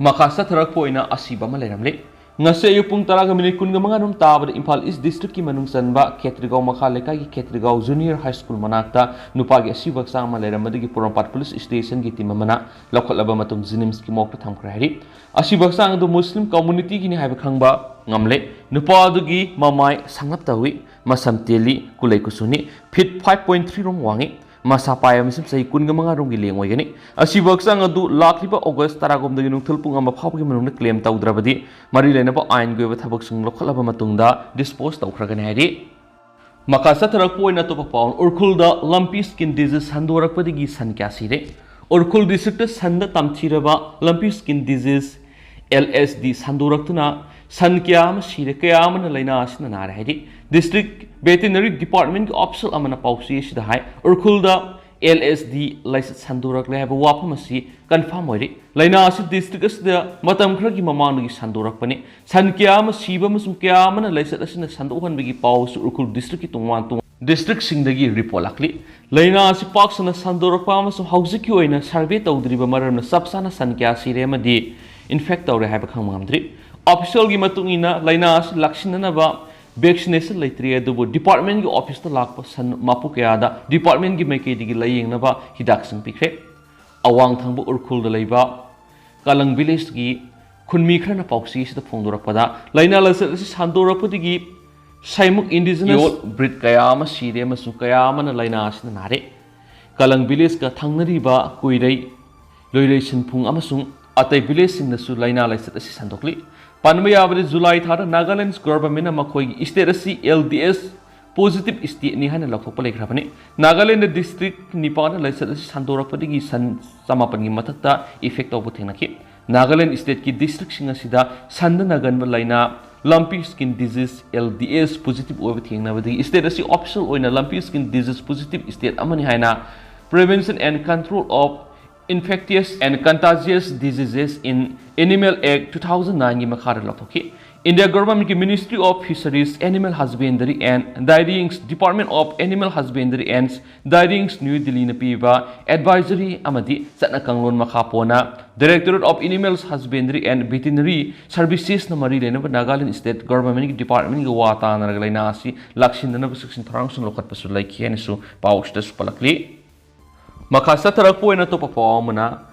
ꯃꯈꯥ ꯆꯠꯊꯔꯛꯄ ꯑꯣꯏꯅ ꯑꯁꯤꯕ ꯑꯃ ꯂꯩꯔꯝꯂꯦ꯫ ꯉꯁꯤ ꯑꯌꯨꯛ ꯄꯨꯡ ꯇꯔꯥꯒ ꯃꯤꯅꯤꯠ ꯀꯨꯟꯒ ꯃꯉꯥ ꯔꯣꯝ ꯇꯥꯕꯗ ꯏꯝꯐꯥꯜ East Districtꯀꯤ ꯃꯅꯨꯡ ꯆꯟꯕ ꯈꯦꯇ꯭ꯔꯤꯒꯥꯎ ꯃꯈꯥ ꯂꯩꯀꯥꯏꯒꯤ ꯈꯦꯇ꯭ꯔꯤꯒꯥꯎ Junior High School ꯃꯅꯥꯛꯇ ꯅꯨꯄꯥꯒꯤ ꯑꯁꯤꯕ ꯍꯛꯆꯥꯡ ꯑꯃ ꯂꯩꯔꯝꯕꯗꯒꯤ ꯄꯣꯔꯣꯝꯄꯥꯠ Police Stationꯒꯤ team ꯑꯃꯅ ꯂꯧꯈꯠꯂꯕ ꯃꯇꯨꯡ JNIMSꯀꯤ morgueꯇ ꯊꯝꯈ꯭ꯔꯦ ꯍꯥꯏꯔꯤ꯫ ꯑꯁꯤꯕ ꯍꯛꯆꯥꯡ ꯑꯗꯨ Muslim communityꯒꯤꯅꯤ ꯍꯥꯏꯕ ꯈꯪꯕ ꯉꯝꯂꯦ꯫ ꯅꯨꯄꯥ ꯑꯗꯨꯒꯤ ꯃꯃꯥꯏ ꯁꯪꯂꯞ ꯇꯧꯏ, ꯃꯁꯝ ꯇꯦꯜꯂꯤ, ꯀꯨꯂꯩ ꯀꯨꯆꯨꯅꯤ, feet five point three ꯔꯣꯝ ꯋꯥꯡꯉꯤ꯫ ꯃꯁꯥ ꯄꯥꯏꯕ ꯑꯃꯁꯨꯡ ꯆꯍꯤ ꯀꯨꯟꯒ ꯃꯉꯥ ꯔꯣꯝꯒꯤ ꯂꯦꯡ ꯑꯣꯏꯒꯅꯤ꯫ ꯑꯁꯤꯕ ꯍꯛꯆꯥꯡ ꯑꯗꯨ ꯂꯥꯛꯂꯤꯕ ꯑꯣꯒꯁ ꯇꯔꯥꯒꯨꯝꯗꯒꯤ ꯅꯨꯡꯊꯤꯜ ꯄꯨꯡ ꯑꯃ ꯐꯥꯎꯕꯒꯤ ꯃꯅꯨꯡꯗ claim ꯇꯧꯗ꯭ꯔꯕꯗꯤ ꯃꯔꯤ ꯂꯩꯅꯕ ꯑꯥꯏꯟꯒꯤ ꯑꯣꯏꯕ ꯊꯕꯛꯁꯤꯡ ꯂꯧꯈꯠꯂꯕ ꯃꯇꯨꯡꯗ dispose ꯇꯧꯈ꯭ꯔꯒꯅꯤ ꯍꯥꯏꯔꯤ꯫ ꯃꯈꯥ ꯆꯠꯊꯔꯛꯄ ꯑꯣꯏꯅ ꯑꯇꯣꯞꯄ ꯄꯥꯎ, ꯎꯈ꯭ꯔꯨꯜꯗ ꯂꯝꯕꯤ skin disease ꯁꯟꯗꯣꯔꯛꯄꯗꯒꯤ ꯁꯟ ꯀꯌꯥ ꯁꯤꯔꯦ꯫ ꯎꯈ꯭ꯔꯨꯜ ꯗꯤꯁꯇ꯭ꯔꯤꯛꯇ ꯁꯟꯗ ꯇꯝꯊꯤꯔꯕ lumpy skin disease, L S D, ꯁꯟꯗꯣꯔꯛꯇꯨꯅ ꯁꯟ ꯀꯌꯥ ꯑꯃ ꯁꯤꯔꯦ, ꯀꯌꯥ ꯑꯃꯅ ꯂꯥꯏꯅꯥ ꯑꯁꯤꯅ ꯅꯥꯔꯦ ꯍꯥꯏꯔꯤ꯫ ꯗꯤꯁꯇ꯭ꯔꯤꯛ ꯚꯦꯇꯤꯅꯔꯤ ꯗꯤꯄꯥꯔꯠꯃꯦꯟꯒꯤ ꯑꯣꯐꯤꯁꯤꯌꯦꯜ ꯑꯃꯅ ꯄꯥꯎꯆꯦ ꯑꯁꯤꯗ ꯍꯥꯏ, ꯎꯈ꯭ꯔꯨꯜꯗ ꯑꯦꯜ ꯑꯦꯁ ꯗꯤ ꯂꯥꯏꯆꯠ ꯁꯟꯗꯣꯔꯛꯂꯦ ꯍꯥꯏꯕ ꯋꯥꯐꯝ ꯑꯁꯤ ꯀꯟꯐꯥꯔꯝ ꯑꯣꯏꯔꯤ꯫ ꯂꯥꯏꯅꯥ ꯑꯁꯤ ꯗꯤꯁꯇ꯭ꯔꯤꯛ ꯑꯁꯤꯗ ꯃꯇꯝ ꯈꯔꯒꯤ ꯃꯃꯥꯡꯗꯒꯤ ꯁꯟꯗꯣꯔꯛꯄꯅꯤ꯫ ꯁꯟ ꯀꯌꯥ ꯑꯃ ꯁꯤꯕ ꯑꯃꯁꯨꯡ ꯀꯌꯥ ꯑꯃꯅ ꯂꯥꯏꯆꯠ ꯑꯁꯤꯅ ꯁꯟꯗꯣꯛꯍꯟꯕꯒꯤ ꯄꯥꯎꯁꯨ ꯎꯈ꯭ꯔꯨꯜ ꯗꯤꯁꯇ꯭ꯔꯤꯛꯀꯤ ꯇꯣꯉꯥꯟ ꯇꯣꯉꯥꯟꯕ ꯗꯤꯁꯇ꯭ꯔꯤꯛꯁꯤꯡꯗꯒꯤ ꯔꯤꯄꯣꯔꯠ ꯂꯥꯛꯂꯤ꯫ ꯂꯥꯏꯅꯥ ꯑꯁꯤ ꯄꯥꯛ ꯁꯟꯅ ꯁꯟꯗꯣꯔꯛꯄ ꯑꯃꯁꯨꯡ ꯍꯧꯖꯤꯛꯀꯤ ꯑꯣꯏꯅ ꯁꯔꯚꯦ ꯇꯧꯗ꯭ꯔꯤꯕ ꯃꯔꯝꯅ ꯆꯞ ꯆꯥꯅ ꯁꯟ ꯀꯌꯥ ꯁꯤꯔꯦ ꯑꯃꯗꯤ ꯏꯟꯐꯦꯛ ꯇꯧꯔꯦ ꯍꯥꯏꯕ ꯈꯪꯕ ꯉꯝꯗ꯭ꯔꯤ꯫ ꯑꯣꯐꯤꯁꯤꯌꯦꯜꯒꯤ ꯃꯇꯨꯡ ꯏꯟꯅ ꯂꯥꯏꯅꯥ ꯑꯁꯤ ꯂꯥꯛꯁꯤꯟꯅꯅꯕ ꯚꯦꯛꯁꯤꯅꯦꯁꯟ ꯂꯩꯇ꯭ꯔꯤ, ꯑꯗꯨꯕꯨ ꯗꯤꯄꯥꯔꯠꯃꯦꯟꯒꯤ ꯑꯣꯐꯤꯁꯇ ꯂꯥꯛꯄ ꯁꯟ ꯃꯄꯨ ꯀꯌꯥꯗ ꯗꯤꯄꯥꯔꯠꯃꯦꯟꯒꯤ ꯃꯥꯏꯀꯩꯗꯒꯤ ꯂꯥꯌꯦꯡꯅꯕ ꯍꯤꯗꯥꯛꯁꯤꯡ ꯄꯤꯈ꯭ꯔꯦ꯫ ꯑꯋꯥꯡ ꯊꯪꯕ ꯎꯈ꯭ꯔꯨꯜꯗ ꯂꯩꯕ ꯀꯂꯪ ꯚꯤꯂꯦꯖꯀꯤ ꯈꯨꯟꯃꯤ ꯈꯔꯅ ꯄꯥꯎꯆꯦ ꯑꯁꯤꯗ ꯐꯣꯡꯗꯣꯔꯛꯄꯗ, ꯂꯥꯏꯅꯥ ꯂꯥꯏꯆꯠ ꯑꯁꯤ ꯁꯟꯗꯣꯔꯛꯄꯗꯒꯤ ꯁꯥꯏꯃꯨꯛ ꯏꯟꯗꯤꯖꯤꯅꯁ ꯌꯣꯠ ꯕ꯭ꯔꯤꯗ ꯀꯌꯥ ꯑꯃ ꯁꯤꯔꯦ ꯑꯃꯁꯨꯡ ꯀꯌꯥ ꯑꯃꯅ ꯂꯥꯏꯅꯥ ꯑꯁꯤꯅ ꯅꯥꯔꯦ꯫ ꯀꯂꯪ ꯚꯤꯂꯦꯖꯀ ꯊꯪꯅꯔꯤꯕ ꯀꯨꯏꯔꯩ, ꯂꯣꯏꯔꯩ ꯁꯤꯟꯐꯨꯡ ꯑꯃꯁꯨꯡ ꯑꯇꯩ ꯚꯤꯂꯦꯖꯁꯤꯡꯗꯁꯨ ꯂꯥꯏꯅꯥ ꯂꯥꯏꯆꯠ ꯑꯁꯤ ꯁꯟꯗꯣꯛꯂꯤ꯫ ꯄꯟꯕ ꯌꯥꯕꯗꯤ, ꯖꯨꯂꯥꯏ ꯊꯥꯗ ꯅꯥꯒꯥꯂꯦꯟ ꯒꯣꯚꯔꯟꯃꯦꯟꯠꯅ ꯃꯈꯣꯏꯒꯤ ꯁ꯭ꯇꯦꯠ ꯑꯁꯤ ꯑꯦꯜ ꯗꯤ ꯑꯦꯁ ꯄꯣꯖꯤꯇꯤꯚ ꯁ꯭ꯇꯦꯠꯅꯤ ꯍꯥꯏꯅ ꯂꯥꯎꯊꯣꯛꯄ ꯂꯩꯈ꯭ꯔꯕꯅꯤ꯫ ꯅꯥꯒꯥꯂꯦꯟꯗ ꯗꯤꯁꯇ꯭ꯔꯤꯛ ꯅꯤꯄꯥꯟꯗ ꯂꯥꯏꯆꯠ ꯑꯁꯤ ꯁꯟꯗꯣꯔꯛꯄꯗꯒꯤ ꯁꯟ ꯆꯃꯥꯄꯟꯒꯤ ꯃꯊꯛꯇ ꯏꯐꯦꯛ ꯇꯧꯕ ꯊꯦꯡꯅꯈꯤ꯫ ꯅꯥꯒꯥꯂꯦꯟ ꯁ꯭ꯇꯦꯠꯀꯤ ꯗꯤꯁꯇ꯭ꯔꯤꯛꯁꯤꯡ ꯑꯁꯤꯗ ꯁꯟꯗ ꯅꯥꯒꯟꯕ ꯂꯥꯏꯅꯥ lumpy skin disease, L D S, positive ꯑꯣꯏꯕ ꯊꯦꯡꯅꯕꯗꯒꯤ ꯁ꯭ꯇꯦꯠ ꯑꯁꯤ ꯑꯣꯐꯤꯁꯤꯌꯦꯜ ꯑꯣꯏꯅ lumpy skin disease positive state ꯑꯃꯅꯤ ꯍꯥꯏꯅ Prevention and Control of Infectious and Contagious Diseases in Animal Act two thousand nine ꯒꯤ ꯃꯈꯥꯗ ꯂꯥꯎꯊꯣꯛꯈꯤ꯫ ꯏꯟꯗꯤꯌꯥ ꯒꯣꯚꯔꯟꯃꯦꯟꯠꯀꯤ Ministry of Fisheries, Animal Husbandry and Dairying, Department of Animal Husbandry and Dairying, new ꯗꯤꯜꯂꯤꯅ ꯄꯤꯕ advisory ꯑꯃꯗꯤ ꯆꯠꯅ ꯀꯥꯡꯂꯣꯟ ꯃꯈꯥ ꯄꯣꯟꯅ Directorate of Animal Husbandry and Veterinary Servicesꯅ ꯃꯔꯤ ꯂꯩꯅꯕ ꯅꯥꯒꯥꯂꯦꯟ ꯁ꯭ꯇꯦꯠ ꯒꯣꯚꯔꯟꯃꯦꯟꯠꯀꯤ ꯗꯤꯄꯥꯔꯠꯃꯦꯟꯠꯒ ꯋꯥ ꯇꯥꯅꯔꯒ ꯂꯥꯏꯅꯥ ꯑꯁꯤ ꯂꯥꯛꯁꯤꯟꯗꯅꯕ ꯆꯦꯛꯁꯤꯟ ꯊꯧꯔꯥꯡꯁꯤꯡ ꯂꯧꯈꯠꯄꯁꯨ ꯂꯩꯈꯤ ꯍꯥꯏꯅꯁꯨ ꯄꯥꯎ ꯑꯁꯤꯗꯁꯨ ꯄꯜꯂꯛꯂꯤ꯫ ꯃꯈꯥ ꯆꯠꯊꯔꯛꯄ ꯑꯣꯏꯅ ꯑꯇꯣꯞꯄ ꯄꯥꯎ ꯑꯃꯅ,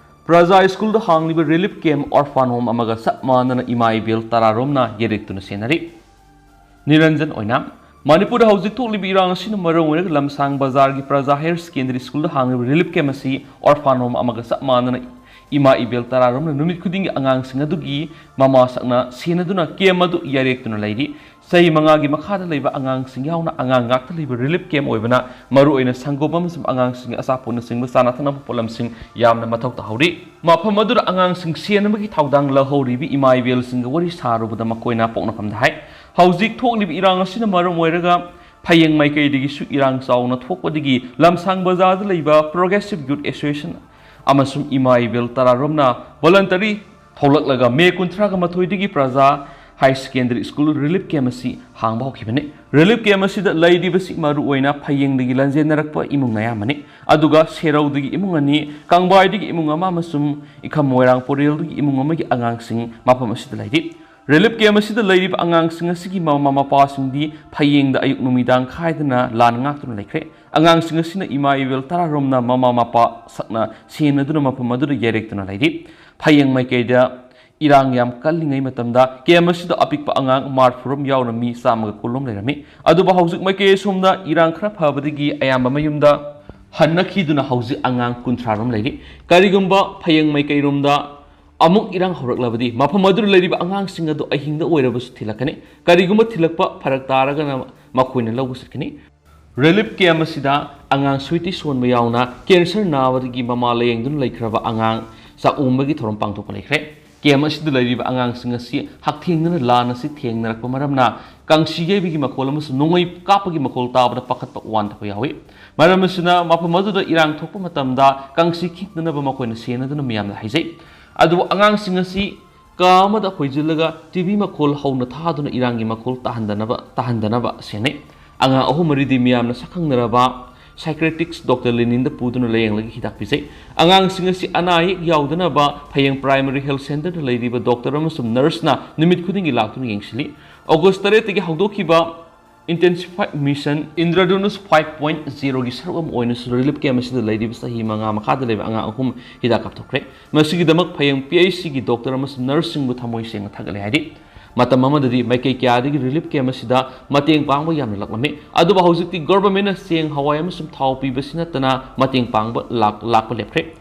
ꯄ꯭ꯔꯖꯥ ꯁ꯭ꯀꯨꯜꯗ ꯍꯥꯡꯂꯤꯕ ꯔꯤꯂꯤꯐ ꯀꯦꯝꯞ ꯑꯣꯔꯐꯥꯟ ꯍꯣꯝ ꯑꯃꯒ ꯆꯞ ꯃꯥꯟꯅꯅ ꯏꯃꯥ ꯏꯕꯦꯜ ꯇꯔꯥꯔꯣꯝꯅ ꯌꯦꯔꯦꯛꯇꯨꯅ ꯁꯦꯟꯅꯔꯤ꯫ ꯅꯤꯔꯟꯖꯟ ꯑꯣꯏꯅꯥꯝ꯫ ꯃꯅꯤꯄꯨꯔꯗ ꯍꯧꯖꯤꯛ ꯊꯣꯛꯂꯤꯕ ꯏꯔꯥꯡ ꯑꯁꯤꯅ ꯃꯔꯝ ꯑꯣꯏꯔꯒ ꯂꯝꯁꯥꯡ ꯕꯖꯥꯔꯒꯤ ꯄ꯭ꯔꯖꯥ ꯍꯥꯌꯔ ꯁꯦꯀꯦꯟꯗꯔꯤ ꯁ꯭ꯀꯨꯜꯗ ꯍꯥꯡꯂꯤꯕ ꯔꯤꯂꯤꯐ ꯀꯦꯝꯞ ꯑꯁꯤ ꯑꯣꯔꯐꯥꯟ ꯍꯣꯝ ꯑꯃꯒ ꯆꯞ ꯃꯥꯟꯅꯅ ꯏꯃꯥ ꯏꯕꯦꯜ ꯇꯔꯥꯔꯣꯝꯅ ꯅꯨꯃꯤꯠ ꯈꯨꯗꯤꯡꯒꯤ ꯑꯉꯥꯡꯁꯤꯡ ꯑꯗꯨꯒꯤ ꯃꯃꯥ ꯁꯛꯅ ꯁꯦꯟꯅꯗꯨꯅ ꯀꯦꯝ ꯑꯗꯨ ꯌꯥꯔꯦꯛꯇꯨꯅ ꯂꯩꯔꯤ꯫ ꯆꯍꯤ ꯃꯉꯥꯒꯤ ꯃꯈꯥꯗ ꯂꯩꯕ ꯑꯉꯥꯡꯁꯤꯡ ꯌꯥꯎꯅ ꯑꯉꯥꯡ ꯉꯥꯛꯇ ꯂꯩꯕ ꯔꯤꯂꯤꯐ ꯀꯦꯝ ꯑꯣꯏꯕꯅ ꯃꯔꯨꯑꯣꯏꯅ ꯁꯪꯒꯣꯝ ꯑꯃꯁꯨꯡ ꯑꯉꯥꯡꯁꯤꯡꯒꯤ ꯑꯆꯥꯄꯣꯠꯅꯆꯤꯡꯕ ꯆꯥꯅ ꯊꯛꯅꯕ ꯄꯣꯠꯂꯝꯁꯤꯡ ꯌꯥꯝꯅ ꯃꯊꯧ ꯇꯥꯍꯧꯔꯤ꯫ ꯃꯐꯝ ꯑꯗꯨꯗ ꯑꯉꯥꯡꯁꯤꯡ ꯁꯦꯟꯅꯕꯒꯤ ꯊꯧꯗꯥꯡ ꯂꯧꯍꯧꯔꯤꯕ ꯏꯃꯥ ꯏꯕꯦꯜꯁꯤꯡꯒ ꯋꯥꯔꯤ ꯁꯥꯔꯨꯕꯗ ꯃꯈꯣꯏꯅ ꯄꯣꯛꯅꯐꯝꯗ ꯍꯥꯏ, ꯍꯧꯖꯤꯛ ꯊꯣꯛꯂꯤꯕ ꯏꯔꯥꯡ ꯑꯁꯤꯅ ꯃꯔꯝ ꯑꯣꯏꯔꯒ ꯐꯌꯦꯡ ꯃꯥꯏꯀꯩꯗꯒꯤꯁꯨ ꯏꯔꯥꯡ ꯆꯥꯎꯅ ꯊꯣꯛꯄꯗꯒꯤ ꯂꯝꯁꯥꯡ ꯕꯖꯥꯔꯗ ꯂꯩꯕ Progressive Youth Association ꯑꯃꯁꯨꯡ ꯏꯃꯥ ꯏꯕꯦꯜ ꯇꯔꯥꯔꯣꯝꯅ ꯚꯣꯂꯟꯇꯔꯤ ꯊꯣꯛꯂꯛꯂꯒ ꯃꯦ ꯀꯨꯟꯊ꯭ꯔꯥꯒ ꯃꯥꯊꯣꯏꯗꯒꯤ ꯄ꯭ꯔꯖꯥ ꯍꯥꯏ ꯁꯦꯀꯦꯟꯗꯔꯤ ꯁ꯭ꯀꯨꯜ ꯔꯤꯂꯤꯐ ꯀꯦꯝ ꯑꯁꯤ ꯍꯥꯡꯕ ꯍꯧꯈꯤꯕꯅꯤ꯫ ꯔꯤꯂꯤꯐ ꯀꯦꯝ ꯑꯁꯤꯗ ꯂꯩꯔꯤꯕꯁꯤ ꯃꯔꯨꯑꯣꯏꯅ ꯐꯌꯦꯡꯗꯒꯤ ꯂꯟꯖꯦꯟꯅꯔꯛꯄ ꯏꯃꯨꯡ ꯑꯌꯥꯝꯕꯅꯤ, ꯑꯗꯨꯒ ꯁꯦꯔꯧꯗꯒꯤ ꯏꯃꯨꯡ ꯑꯅꯤ, ꯀꯪꯕꯥꯏꯗꯒꯤ ꯏꯃꯨꯡ ꯑꯃ ꯑꯃꯁꯨꯡ ꯏꯈꯝ ꯃꯣꯏꯔꯥꯡ ꯄꯣꯔꯦꯜꯗꯒꯤ ꯏꯃꯨꯡ ꯑꯃꯒꯤ ꯑꯉꯥꯡꯁꯤꯡ ꯃꯐꯝ ꯑꯁꯤꯗ ꯂꯩꯔꯤ꯫ ꯔꯤꯂꯤꯐ ꯀꯦꯝ ꯑꯁꯤꯗ ꯂꯩꯔꯤꯕ ꯑꯉꯥꯡꯁꯤꯡ ꯑꯁꯤꯒꯤ ꯃꯃꯥ ꯃꯄꯥꯁꯤꯡꯗꯤ ꯐꯌꯦꯡꯗ ꯑꯌꯨꯛ ꯅꯨꯃꯤꯗꯥꯡ ꯈꯥꯏꯗꯅ ꯂꯥꯟ ꯉꯥꯛꯇꯨꯅ ꯂꯩꯈ꯭ꯔꯦ꯫ ꯑꯉꯥꯡꯁꯤꯡ ꯑꯁꯤꯅ ꯏꯃꯥ ꯏꯕꯦꯜ ꯇꯔꯥꯔꯣꯝꯅ ꯃꯃꯥ ꯃꯄꯥ ꯁꯛꯅ ꯁꯦꯟꯅꯗꯨꯅ ꯃꯐꯝ ꯑꯗꯨꯗ ꯌꯥꯔꯦꯛꯇꯨꯅ ꯂꯩꯔꯤ꯫ ꯐꯌꯦꯡ ꯃꯥꯏꯀꯩꯗ ꯏꯔꯥꯡ ꯌꯥꯝ ꯀꯜꯂꯤꯉꯩ ꯃꯇꯝꯗ ꯀꯦꯝ ꯑꯁꯤꯗ ꯑꯄꯤꯛꯄ ꯑꯉꯥꯡ ꯃꯔꯐꯨꯔꯣꯝ ꯌꯥꯎꯅ ꯃꯤ ꯆꯥꯝꯃꯒ ꯀꯨꯟꯔꯣꯝ ꯂꯩꯔꯝꯃꯤ꯫ ꯑꯗꯨꯕꯨ ꯍꯧꯖꯤꯛ ꯃꯥꯏꯀꯩ ꯑꯁꯣꯝꯗ ꯏꯔꯥꯡ ꯈꯔ ꯐꯕꯗꯒꯤ ꯑꯌꯥꯝꯕ ꯃꯌꯨꯝꯗ ꯍꯟꯅꯈꯤꯗꯨꯅ ꯍꯧꯖꯤꯛ ꯑꯉꯥꯡ ꯀꯨꯟꯊ꯭ꯔꯥꯔꯣꯝ ꯂꯩꯔꯤ꯫ ꯀꯔꯤꯒꯨꯝꯕ ꯐꯌꯦꯡ ꯃꯥꯏꯀꯩꯔꯣꯝꯗ ꯑꯃꯨꯛ ꯏꯔꯥꯡ ꯍꯧꯔꯛꯂꯕꯗꯤ ꯃꯐꯝ ꯑꯗꯨꯗ ꯂꯩꯔꯤꯕ ꯑꯉꯥꯡꯁꯤꯡ ꯑꯗꯨ ꯑꯍꯤꯡꯗ ꯑꯣꯏꯔꯕꯁꯨ ꯊꯤꯜꯂꯛꯀꯅꯤ꯫ ꯀꯔꯤꯒꯨꯝꯕ ꯊꯤꯜꯂꯛꯄ ꯐꯔꯛ ꯇꯥꯔꯒꯅ ꯃꯈꯣꯏꯅ ꯂꯧꯕ ꯆꯠꯀꯅꯤ꯫ ꯔꯤꯂꯤꯐ ꯀꯦꯝ ꯑꯁꯤꯗ ꯑꯉꯥꯡ ꯁꯨꯏꯇꯤ ꯁꯣꯟꯕ ꯌꯥꯎꯅ ꯀꯦꯟꯁꯔ ꯅꯥꯕꯗꯒꯤ ꯃꯃꯥ ꯂꯥꯌꯦꯡꯗꯨꯅ ꯂꯩꯈ꯭ꯔꯕ ꯑꯉꯥꯡ ꯆꯥꯛꯎꯝꯕꯒꯤ ꯊꯧꯔꯝ ꯄꯥꯡꯊꯣꯛꯄ ꯂꯩꯈ꯭ꯔꯦ꯫ ꯀꯦꯝ ꯑꯁꯤꯗ ꯂꯩꯔꯤꯕ ꯑꯉꯥꯡꯁꯤꯡ ꯑꯁꯤ ꯍꯛꯊꯦꯡꯅꯅ ꯂꯥꯟ ꯑꯁꯤ ꯊꯦꯡꯅꯔꯛꯄ ꯃꯔꯝꯅ ꯀꯥꯡꯁꯤ ꯌꯩꯕꯒꯤ ꯃꯈꯣꯜ ꯑꯃꯁꯨꯡ ꯅꯣꯡꯃꯩ ꯀꯥꯞꯄꯒꯤ ꯃꯈꯣꯜ ꯇꯥꯕꯗ ꯄꯥꯈꯠꯄ ꯋꯥꯟꯊꯕ ꯌꯥꯎꯏ꯫ ꯃꯔꯝ ꯑꯁꯤꯅ ꯃꯐꯝ ꯑꯗꯨꯗ ꯏꯔꯥꯡ ꯊꯣꯛꯄ ꯃꯇꯝꯗ ꯀꯥꯡꯁꯤ ꯈꯤꯛꯅꯅꯕ ꯃꯈꯣꯏꯅ ꯁꯦꯟꯅꯗꯨꯅ ꯃꯤꯌꯥꯝꯗ ꯍꯥꯏꯖꯩ꯫ ꯑꯗꯨꯕꯨ ꯑꯉꯥꯡꯁꯤꯡ ꯑꯁꯤ ꯀꯥ ꯑꯃꯗ ꯍꯣꯏꯖꯤꯜꯂꯒ ꯇꯤ ꯚꯤ ꯃꯈꯣꯜ ꯍꯧꯅ ꯊꯥꯗꯨꯅ ꯏꯔꯥꯡꯒꯤ ꯃꯈꯣꯜ ꯇꯥꯍꯟꯗꯅꯕ, ꯇꯥꯍꯟꯗꯅꯕ ꯁꯦꯟꯅꯩ꯫ ꯑꯉꯥꯡ ꯑꯍꯨꯝ ꯃꯔꯤꯗꯤ ꯃꯤꯌꯥꯝꯅ ꯁꯛꯈꯪꯅꯔꯕ psychiatrist ꯗꯣꯛꯇꯔ ꯂꯦꯅꯤꯟꯗ ꯄꯨꯗꯨꯅ ꯂꯥꯌꯦꯡꯂꯒ ꯍꯤꯗꯥꯛ ꯄꯤꯖꯩ꯫ ꯑꯉꯥꯡꯁꯤꯡ ꯑꯁꯤ ꯑꯅꯥ ꯑꯌꯦꯛ ꯌꯥꯎꯗꯅꯕ ꯐꯌꯦꯡ Primary Health Centreꯗ ꯂꯩꯔꯤꯕ ꯗꯣꯛꯇꯔ ꯑꯃꯁꯨꯡ ꯅꯔꯁꯅ ꯅꯨꯃꯤꯠ ꯈꯨꯗꯤꯡꯒꯤ ꯂꯥꯛꯇꯨꯅ ꯌꯦꯡꯁꯤꯜꯂꯤ꯫ ꯑꯣꯒꯁ ꯇꯔꯦꯠꯇꯒꯤ ꯍꯧꯗꯣꯛꯈꯤꯕ Intensified Mission Indradhanush five point zeroꯒꯤ ꯁꯔꯨꯛ ꯑꯃ ꯑꯣꯏꯅꯁꯨ ꯔꯤꯂꯤꯐ ꯀꯦꯝ ꯑꯁꯤꯗ ꯂꯩꯔꯤꯕ ꯆꯍꯤ ꯃꯉꯥ ꯃꯈꯥꯗ ꯂꯩꯕ ꯑꯉꯥꯡ ꯑꯍꯨꯝ ꯍꯤꯗꯥꯛ ꯀꯥꯞꯊꯣꯛꯈ꯭ꯔꯦ꯫ ꯃꯁꯤꯒꯤꯗꯃꯛ ꯐꯌꯦꯡ ꯄꯤ ꯑꯩꯆ ꯁꯤꯒꯤ ꯗꯣꯛꯇꯔ ꯑꯃꯁꯨꯡ ꯅꯔꯁꯁꯤꯡꯕꯨ ꯊꯃꯣꯏ ꯁꯦꯡꯅ ꯊꯥꯒꯠꯂꯦ ꯍꯥꯏꯔꯤ꯫ ꯃꯇꯝ ꯑꯃꯗꯗꯤ ꯃꯥꯏꯀꯩ ꯀꯌꯥꯗꯒꯤ ꯔꯤꯂꯤꯐ ꯀꯦꯝ ꯑꯁꯤꯗ ꯃꯇꯦꯡ ꯄꯥꯡꯕ ꯌꯥꯝꯅ ꯂꯥꯛꯂꯝꯃꯤ, ꯑꯗꯨꯕꯨ ꯍꯧꯖꯤꯛꯇꯤ ꯒꯣꯚꯔꯟꯃꯦꯟꯠꯅ ꯆꯦꯡ, ꯍꯋꯥꯏ ꯑꯃꯁꯨꯡ ꯊꯥꯎ ꯄꯤꯕꯁꯤ ꯅꯠꯇꯅ ꯃꯇꯦꯡ ꯄꯥꯡꯕ ꯂꯥꯛ-, ꯂꯥꯛꯄ ꯂꯦꯞꯈ꯭ꯔꯦ꯫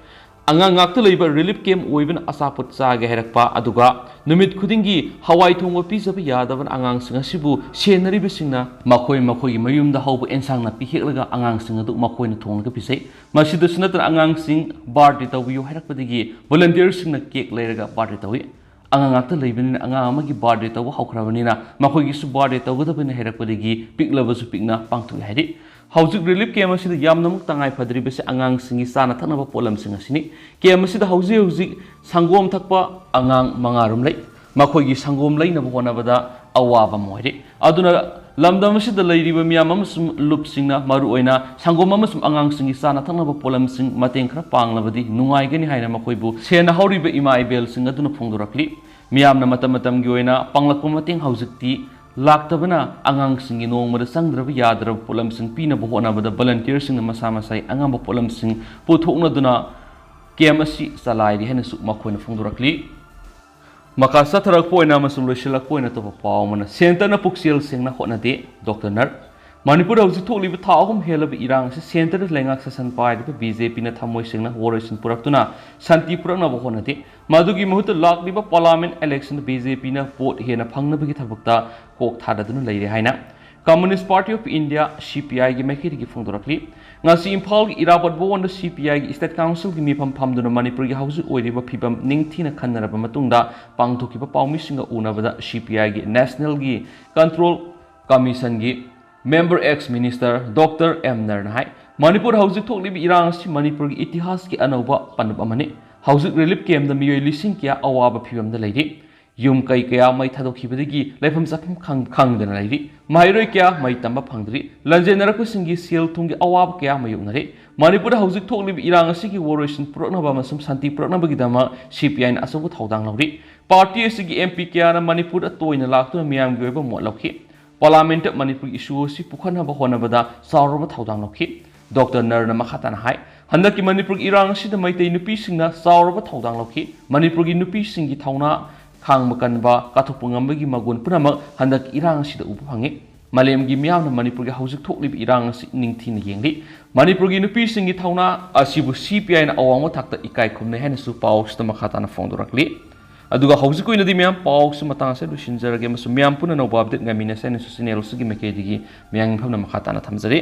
ꯑꯉꯥꯡ ꯉꯥꯛꯇ ꯂꯩꯕ ꯔꯤꯂꯤꯐ ꯀꯦꯝꯞ ꯑꯣꯏꯕꯅ ꯑꯆꯥꯄꯣꯠ ꯆꯥꯒꯦ ꯍꯥꯏꯔꯛꯄ, ꯑꯗꯨꯒ ꯅꯨꯃꯤꯠ ꯈꯨꯗꯤꯡꯒꯤ ꯍꯋꯥꯏ ꯊꯣꯡꯕ ꯄꯤꯖꯕ ꯌꯥꯗꯕꯅ ꯑꯉꯥꯡꯁꯤꯡ ꯑꯁꯤꯕꯨ ꯁꯦꯟꯅꯔꯤꯕꯁꯤꯡꯅ ꯃꯈꯣꯏ ꯃꯈꯣꯏꯒꯤ ꯃꯌꯨꯝꯗ ꯍꯧꯕ ꯑꯦꯟꯁꯥꯡ ꯅꯥꯄꯤ ꯍꯦꯛꯂꯒ ꯑꯉꯥꯡꯁꯤꯡ ꯑꯗꯨ ꯃꯈꯣꯏꯅ ꯊꯣꯡꯂꯒ ꯄꯤꯖꯩ꯫ ꯃꯁꯤꯗꯁꯨ ꯅꯠꯇꯅ ꯑꯉꯥꯡꯁꯤꯡ ꯕꯥꯔꯗꯦ ꯇꯧꯕꯤꯌꯨ ꯍꯥꯏꯔꯛꯄꯗꯒꯤ ꯚꯣꯂꯟꯇꯤꯌꯔꯁꯤꯡꯅ ꯀꯦꯛ ꯂꯩꯔꯒ ꯕꯥꯔꯗꯦ ꯇꯧꯏ꯫ ꯑꯉꯥꯡ ꯉꯥꯛꯇ ꯂꯩꯕꯅꯤꯅ ꯑꯉꯥꯡ ꯑꯃꯒꯤ ꯕꯥꯔꯗꯦ ꯇꯧꯕ ꯍꯧꯈ꯭ꯔꯕꯅꯤꯅ ꯃꯈꯣꯏꯒꯤꯁꯨ ꯕꯥꯔꯗꯦ ꯇꯧꯒꯗꯕꯅꯤ ꯍꯥꯏꯔꯛꯄꯗꯒꯤ ꯄꯤꯛꯂꯕꯁꯨ ꯄꯤꯛꯅ ꯄꯥꯡꯊꯣꯛꯏ ꯍꯥꯏꯔꯤ꯫ ꯍꯧꯖꯤꯛ ꯔꯤꯂꯤꯐ ꯀꯦꯝꯞ ꯑꯁꯤꯗ ꯌꯥꯝꯅꯃꯛ ꯇꯉꯥꯏ ꯐꯗ꯭ꯔꯤꯕꯁꯤ ꯑꯉꯥꯡꯁꯤꯡꯒꯤ ꯆꯥꯅ ꯊꯛꯅꯕ ꯄꯣꯠꯂꯝꯁꯤꯡ ꯑꯁꯤꯅꯤ꯫ ꯀꯦꯝꯞ ꯑꯁꯤꯗ ꯍꯧꯖꯤꯛ ꯍꯧꯖꯤꯛ ꯁꯪꯒꯣꯝ ꯊꯛꯄ ꯑꯉꯥꯡ ꯃꯉꯥ ꯔꯣꯝ ꯂꯩ꯫ ꯃꯈꯣꯏꯒꯤ ꯁꯪꯒꯣꯝ ꯂꯩꯅꯕ ꯍꯣꯠꯅꯕꯗ ꯑꯋꯥꯕ ꯑꯃ ꯑꯣꯏꯔꯤ꯫ ꯑꯗꯨꯅ ꯂꯝꯗꯝ ꯑꯁꯤꯗ ꯂꯩꯔꯤꯕ ꯃꯤꯌꯥꯝ ꯑꯃꯁꯨꯡ ꯂꯨꯞꯁꯤꯡꯅ ꯃꯔꯨꯑꯣꯏꯅ ꯁꯪꯒꯣꯝ ꯑꯃꯁꯨꯡ ꯑꯉꯥꯡꯁꯤꯡꯒꯤ ꯆꯥꯅ ꯊꯛꯅꯕ ꯄꯣꯠꯂꯝꯁꯤꯡ ꯃꯇꯦꯡ ꯈꯔ ꯄꯥꯡꯂꯕꯗꯤ ꯅꯨꯡꯉꯥꯏꯒꯅꯤ ꯍꯥꯏꯅ ꯃꯈꯣꯏꯕꯨ ꯁꯦꯟꯅꯍꯧꯔꯤꯕ ꯏꯃꯥ ꯏꯕꯦꯜꯁꯤꯡ ꯑꯗꯨꯅ ꯐꯣꯡꯗꯣꯔꯛꯂꯤ꯫ ꯃꯤꯌꯥꯝꯅ ꯃꯇꯝ ꯃꯇꯝꯒꯤ ꯑꯣꯏꯅ ꯄꯥꯡꯂꯛꯄ ꯃꯇꯦꯡ ꯍꯧꯖꯤꯛꯇꯤ ꯂꯥꯛꯇꯕꯅ ꯑꯉꯥꯡꯁꯤꯡꯒꯤ ꯅꯣꯡꯃꯗ ꯆꯪꯗ꯭ꯔꯕ ꯌꯥꯗ꯭ꯔꯕ ꯄꯣꯠꯂꯝꯁꯤꯡ ꯄꯤꯅꯕ ꯍꯣꯠꯅꯕꯗ ꯚꯣꯂꯟꯇꯤꯌꯔꯁꯤꯡꯅ ꯃꯁꯥ ꯃꯁꯥꯒꯤ ꯑꯉꯝꯕ ꯄꯣꯠꯂꯝꯁꯤꯡ ꯄꯨꯊꯣꯛꯅꯗꯨꯅ ꯀꯦꯝꯞ ꯑꯁꯤ ꯆꯂꯥꯏꯔꯤ ꯍꯥꯏꯅꯁꯨ ꯃꯈꯣꯏꯅ ꯐꯣꯡꯗꯣꯔꯛꯂꯤ꯫ ꯃꯈꯥ ꯆꯠꯊꯔꯛꯄ ꯑꯣꯏꯅ ꯑꯃꯁꯨꯡ ꯂꯣꯏꯁꯤꯜꯂꯛꯄ ꯑꯣꯏꯅ ꯑꯇꯣꯞꯄ ꯄꯥꯎ ꯑꯃꯅ, ꯁꯦꯟꯇꯔꯅ ꯄꯨꯛꯆꯦꯜ ꯁꯦꯡꯅ ꯍꯣꯠꯅꯗꯦ, ꯗꯣꯛꯇꯔ ꯅꯔ꯫ ꯃꯅꯤꯄꯨꯔꯗ ꯍꯧꯖꯤꯛ ꯊꯣꯛꯂꯤꯕ ꯊꯥ ꯑꯍꯨꯝ ꯍꯦꯜꯂꯕ ꯏꯔꯥꯡ ꯑꯁꯤ ꯁꯦꯟꯇꯔꯗ ꯂꯩꯉꯥꯛ ꯁꯥꯁꯟ ꯄꯥꯏꯔꯤꯕ ꯕꯤ ꯖꯦ ꯄꯤꯅ ꯊꯃꯣꯏ ꯁꯦꯡꯅ ꯋꯥꯔꯣꯏꯁꯤꯟ ꯄꯨꯔꯛꯇꯨꯅ ꯁꯥꯟꯇꯤ ꯄꯨꯔꯛꯅꯕ ꯍꯣꯠꯅꯗꯦ꯫ ꯃꯗꯨꯒꯤ ꯃꯍꯨꯠꯇ ꯂꯥꯛꯂꯤꯕ ꯄꯥꯔꯂꯥꯃꯦꯟꯠ ꯏꯂꯦꯛꯁꯟꯗ ꯕꯤ ꯖꯦ ꯄꯤꯅ ꯚꯣꯠ ꯍꯦꯟꯅ ꯐꯪꯅꯕꯒꯤ ꯊꯕꯛꯇ ꯀꯣꯛ ꯊꯥꯗꯗꯨꯅ ꯂꯩꯔꯦ ꯍꯥꯏꯅ Communist Party of India, ꯁꯤ ꯄꯤ ꯑꯥꯏꯒꯤ ꯃꯥꯏꯀꯩꯗꯒꯤ ꯐꯣꯡꯗꯣꯔꯛꯂꯤ꯫ ꯉꯁꯤ ꯏꯝꯐꯥꯜꯒꯤ ꯏꯔꯥꯕꯣꯠ ꯚꯋꯟꯗ ꯁꯤ ꯄꯤ ꯑꯥꯏꯒꯤ ꯁ꯭ꯇꯦꯠ ꯀꯥꯎꯟꯁꯤꯜꯒꯤ ꯃꯤꯐꯝ ꯐꯝꯗꯨꯅ ꯃꯅꯤꯄꯨꯔꯒꯤ ꯍꯧꯖꯤꯛ ꯑꯣꯏꯔꯤꯕ ꯐꯤꯕꯝ ꯅꯤꯡꯊꯤꯅ ꯈꯟꯅꯔꯕ ꯃꯇꯨꯡꯗ ꯄꯥꯡꯊꯣꯛꯈꯤꯕ ꯄꯥꯎꯃꯤꯁꯤꯡꯒ ꯎꯅꯕꯗ ꯁꯤ ꯄꯤ ꯑꯥꯏꯒꯤ ꯅꯦꯁꯅꯦꯜꯒꯤ ꯀꯟꯇ꯭ꯔꯣꯜ ꯀꯃꯤꯁꯟꯒꯤ member ex minister doctor M ꯅꯔꯅ ꯍꯥꯏ, ꯃꯅꯤꯄꯨꯔ ꯍꯧꯖꯤꯛ ꯊꯣꯛꯂꯤꯕ ꯏꯔꯥꯡ ꯑꯁꯤ ꯃꯅꯤꯄꯨꯔꯒꯤ ꯏꯇꯤꯍꯥꯁꯀꯤ ꯑꯅꯧꯕ ꯄꯟꯗꯨꯞ ꯑꯃꯅꯤ꯫ ꯍꯧꯖꯤꯛ ꯔꯤꯂꯤꯐ ꯀꯦꯝꯞꯇ ꯃꯤꯑꯣꯏ ꯂꯤꯁꯤꯡ ꯀꯌꯥ ꯑꯋꯥꯕ ꯐꯤꯕꯝꯗ ꯂꯩꯔꯤ꯫ ꯌꯨꯝ ꯀꯩ ꯀꯌꯥ ꯃꯩ ꯊꯥꯗꯣꯛꯈꯤꯕꯗꯒꯤ ꯂꯩꯐꯝ ꯆꯥꯐꯝ ꯈꯪ-, ꯈꯪꯗꯅ ꯂꯩꯔꯤ꯫ ꯃꯍꯩꯔꯣꯏ ꯀꯌꯥ ꯃꯩ ꯇꯝꯕ ꯐꯪꯗ꯭ꯔꯤ꯫ ꯂꯟꯖꯦꯟꯅꯔꯛꯄꯁꯤꯡꯒꯤ ꯁꯦꯜ ꯊꯨꯝꯒꯤ ꯑꯋꯥꯕ ꯀꯌꯥ ꯃꯥꯌꯣꯛꯅꯔꯤ꯫ ꯃꯅꯤꯄꯨꯔꯗ ꯍꯧꯖꯤꯛ ꯊꯣꯛꯂꯤꯕ ꯏꯔꯥꯡ ꯑꯁꯤꯒꯤ ꯋꯥꯔꯣꯏꯁꯤꯟ ꯄꯨꯔꯛꯅꯕ ꯑꯃꯁꯨꯡ ꯁꯥꯟꯇꯤ ꯄꯨꯔꯛꯅꯕꯒꯤꯗꯃꯛ ꯁꯤ ꯄꯤ ꯑꯥꯏꯅ ꯑꯆꯧꯕ ꯊꯧꯗꯥꯡ ꯂꯧꯔꯤ꯫ ꯄꯥꯔꯇꯤ ꯑꯁꯤꯒꯤ ꯑꯦꯝ ꯄꯤ ꯀꯌꯥꯅ ꯃꯅꯤꯄꯨꯔꯗ ꯇꯣꯏꯅ ꯂꯥꯛꯇꯨꯅ ꯃꯤꯌꯥꯝꯒꯤ ꯑꯣꯏꯕ ꯃꯣꯠ ꯂꯧꯈꯤ꯫ ꯄꯥꯔꯂꯥꯃꯦꯟꯠꯇ ꯃꯅꯤꯄꯨꯔꯒꯤ ꯏꯁꯨ ꯑꯁꯤ ꯄꯨꯈꯠꯅꯕ ꯍꯣꯠꯅꯕꯗ ꯆꯥꯎꯔꯕ ꯊꯧꯗꯥꯡ ꯂꯧꯈꯤ꯫ ꯗꯣꯛꯇꯔ ꯅꯔꯅ ꯃꯈꯥ ꯇꯥꯅ ꯍꯥꯏ, ꯍꯟꯗꯛꯀꯤ ꯃꯅꯤꯄꯨꯔꯒꯤ ꯏꯔꯥꯡ ꯑꯁꯤꯗ ꯃꯩꯇꯩ ꯅꯨꯄꯤꯁꯤꯡꯅ ꯆꯥꯎꯔꯕ ꯊꯧꯗꯥꯡ ꯂꯧꯈꯤ꯫ ꯃꯅꯤꯄꯨꯔꯒꯤ ꯅꯨꯄꯤꯁꯤꯡꯒꯤ ꯊꯧꯅꯥ, ꯈꯥꯡꯕ ꯀꯟꯕ, ꯀꯠꯊꯣꯛꯄ ꯉꯝꯕꯒꯤ ꯃꯒꯨꯟ ꯄꯨꯝꯅꯃꯛ ꯍꯟꯗꯛꯀꯤ ꯏꯔꯥꯡ ꯑꯁꯤꯗ ꯎꯕ ꯐꯪꯉꯤ꯫ ꯃꯥꯂꯦꯝꯒꯤ ꯃꯤꯌꯥꯝꯅ ꯃꯅꯤꯄꯨꯔꯒꯤ ꯍꯧꯖꯤꯛ ꯊꯣꯛꯂꯤꯕ ꯏꯔꯥꯡ ꯑꯁꯤ ꯅꯤꯡꯊꯤꯅ ꯌꯦꯡꯂꯤ꯫ ꯃꯅꯤꯄꯨꯔꯒꯤ ꯅꯨꯄꯤꯁꯤꯡꯒꯤ ꯊꯧꯅꯥ ꯑꯁꯤꯕꯨ ꯁꯤ ꯄꯤ ꯑꯥꯏꯅ ꯑꯋꯥꯡꯕ ꯊꯥꯛꯇ ꯏꯀꯥꯏ ꯈꯨꯝꯅꯩ ꯍꯥꯏꯅꯁꯨ ꯄꯥꯎ ꯑꯁꯤꯗ ꯃꯈꯥ ꯇꯥꯅ ꯐꯣꯡꯗꯣꯔꯛꯂꯤ꯫ ꯑꯗꯨꯒ ꯍꯧꯖꯤꯛ ꯑꯣꯏꯅꯗꯤ ꯃꯌꯥꯝ ꯄꯥꯎꯁꯤ ꯃꯇꯥꯡ ꯑꯁꯤꯗ ꯂꯣꯏꯁꯤꯟꯖꯔꯒꯦ ꯑꯃꯁꯨꯡ ꯃꯌꯥꯝ ꯄꯨꯟꯅ ꯑꯅꯧꯕ ꯑꯞꯗꯦꯠ ꯉꯥꯏꯃꯤꯟꯅꯁꯦ ꯍꯥꯏꯅꯁꯨ ꯆꯦꯅꯦꯜ ꯑꯁꯤꯒꯤ ꯃꯥꯏꯀꯩꯗꯒꯤ ꯃꯌꯥꯝ ꯅꯤꯡꯊꯧꯅ ꯃꯈꯥ ꯇꯥꯅ ꯊꯝꯖꯔꯤ꯫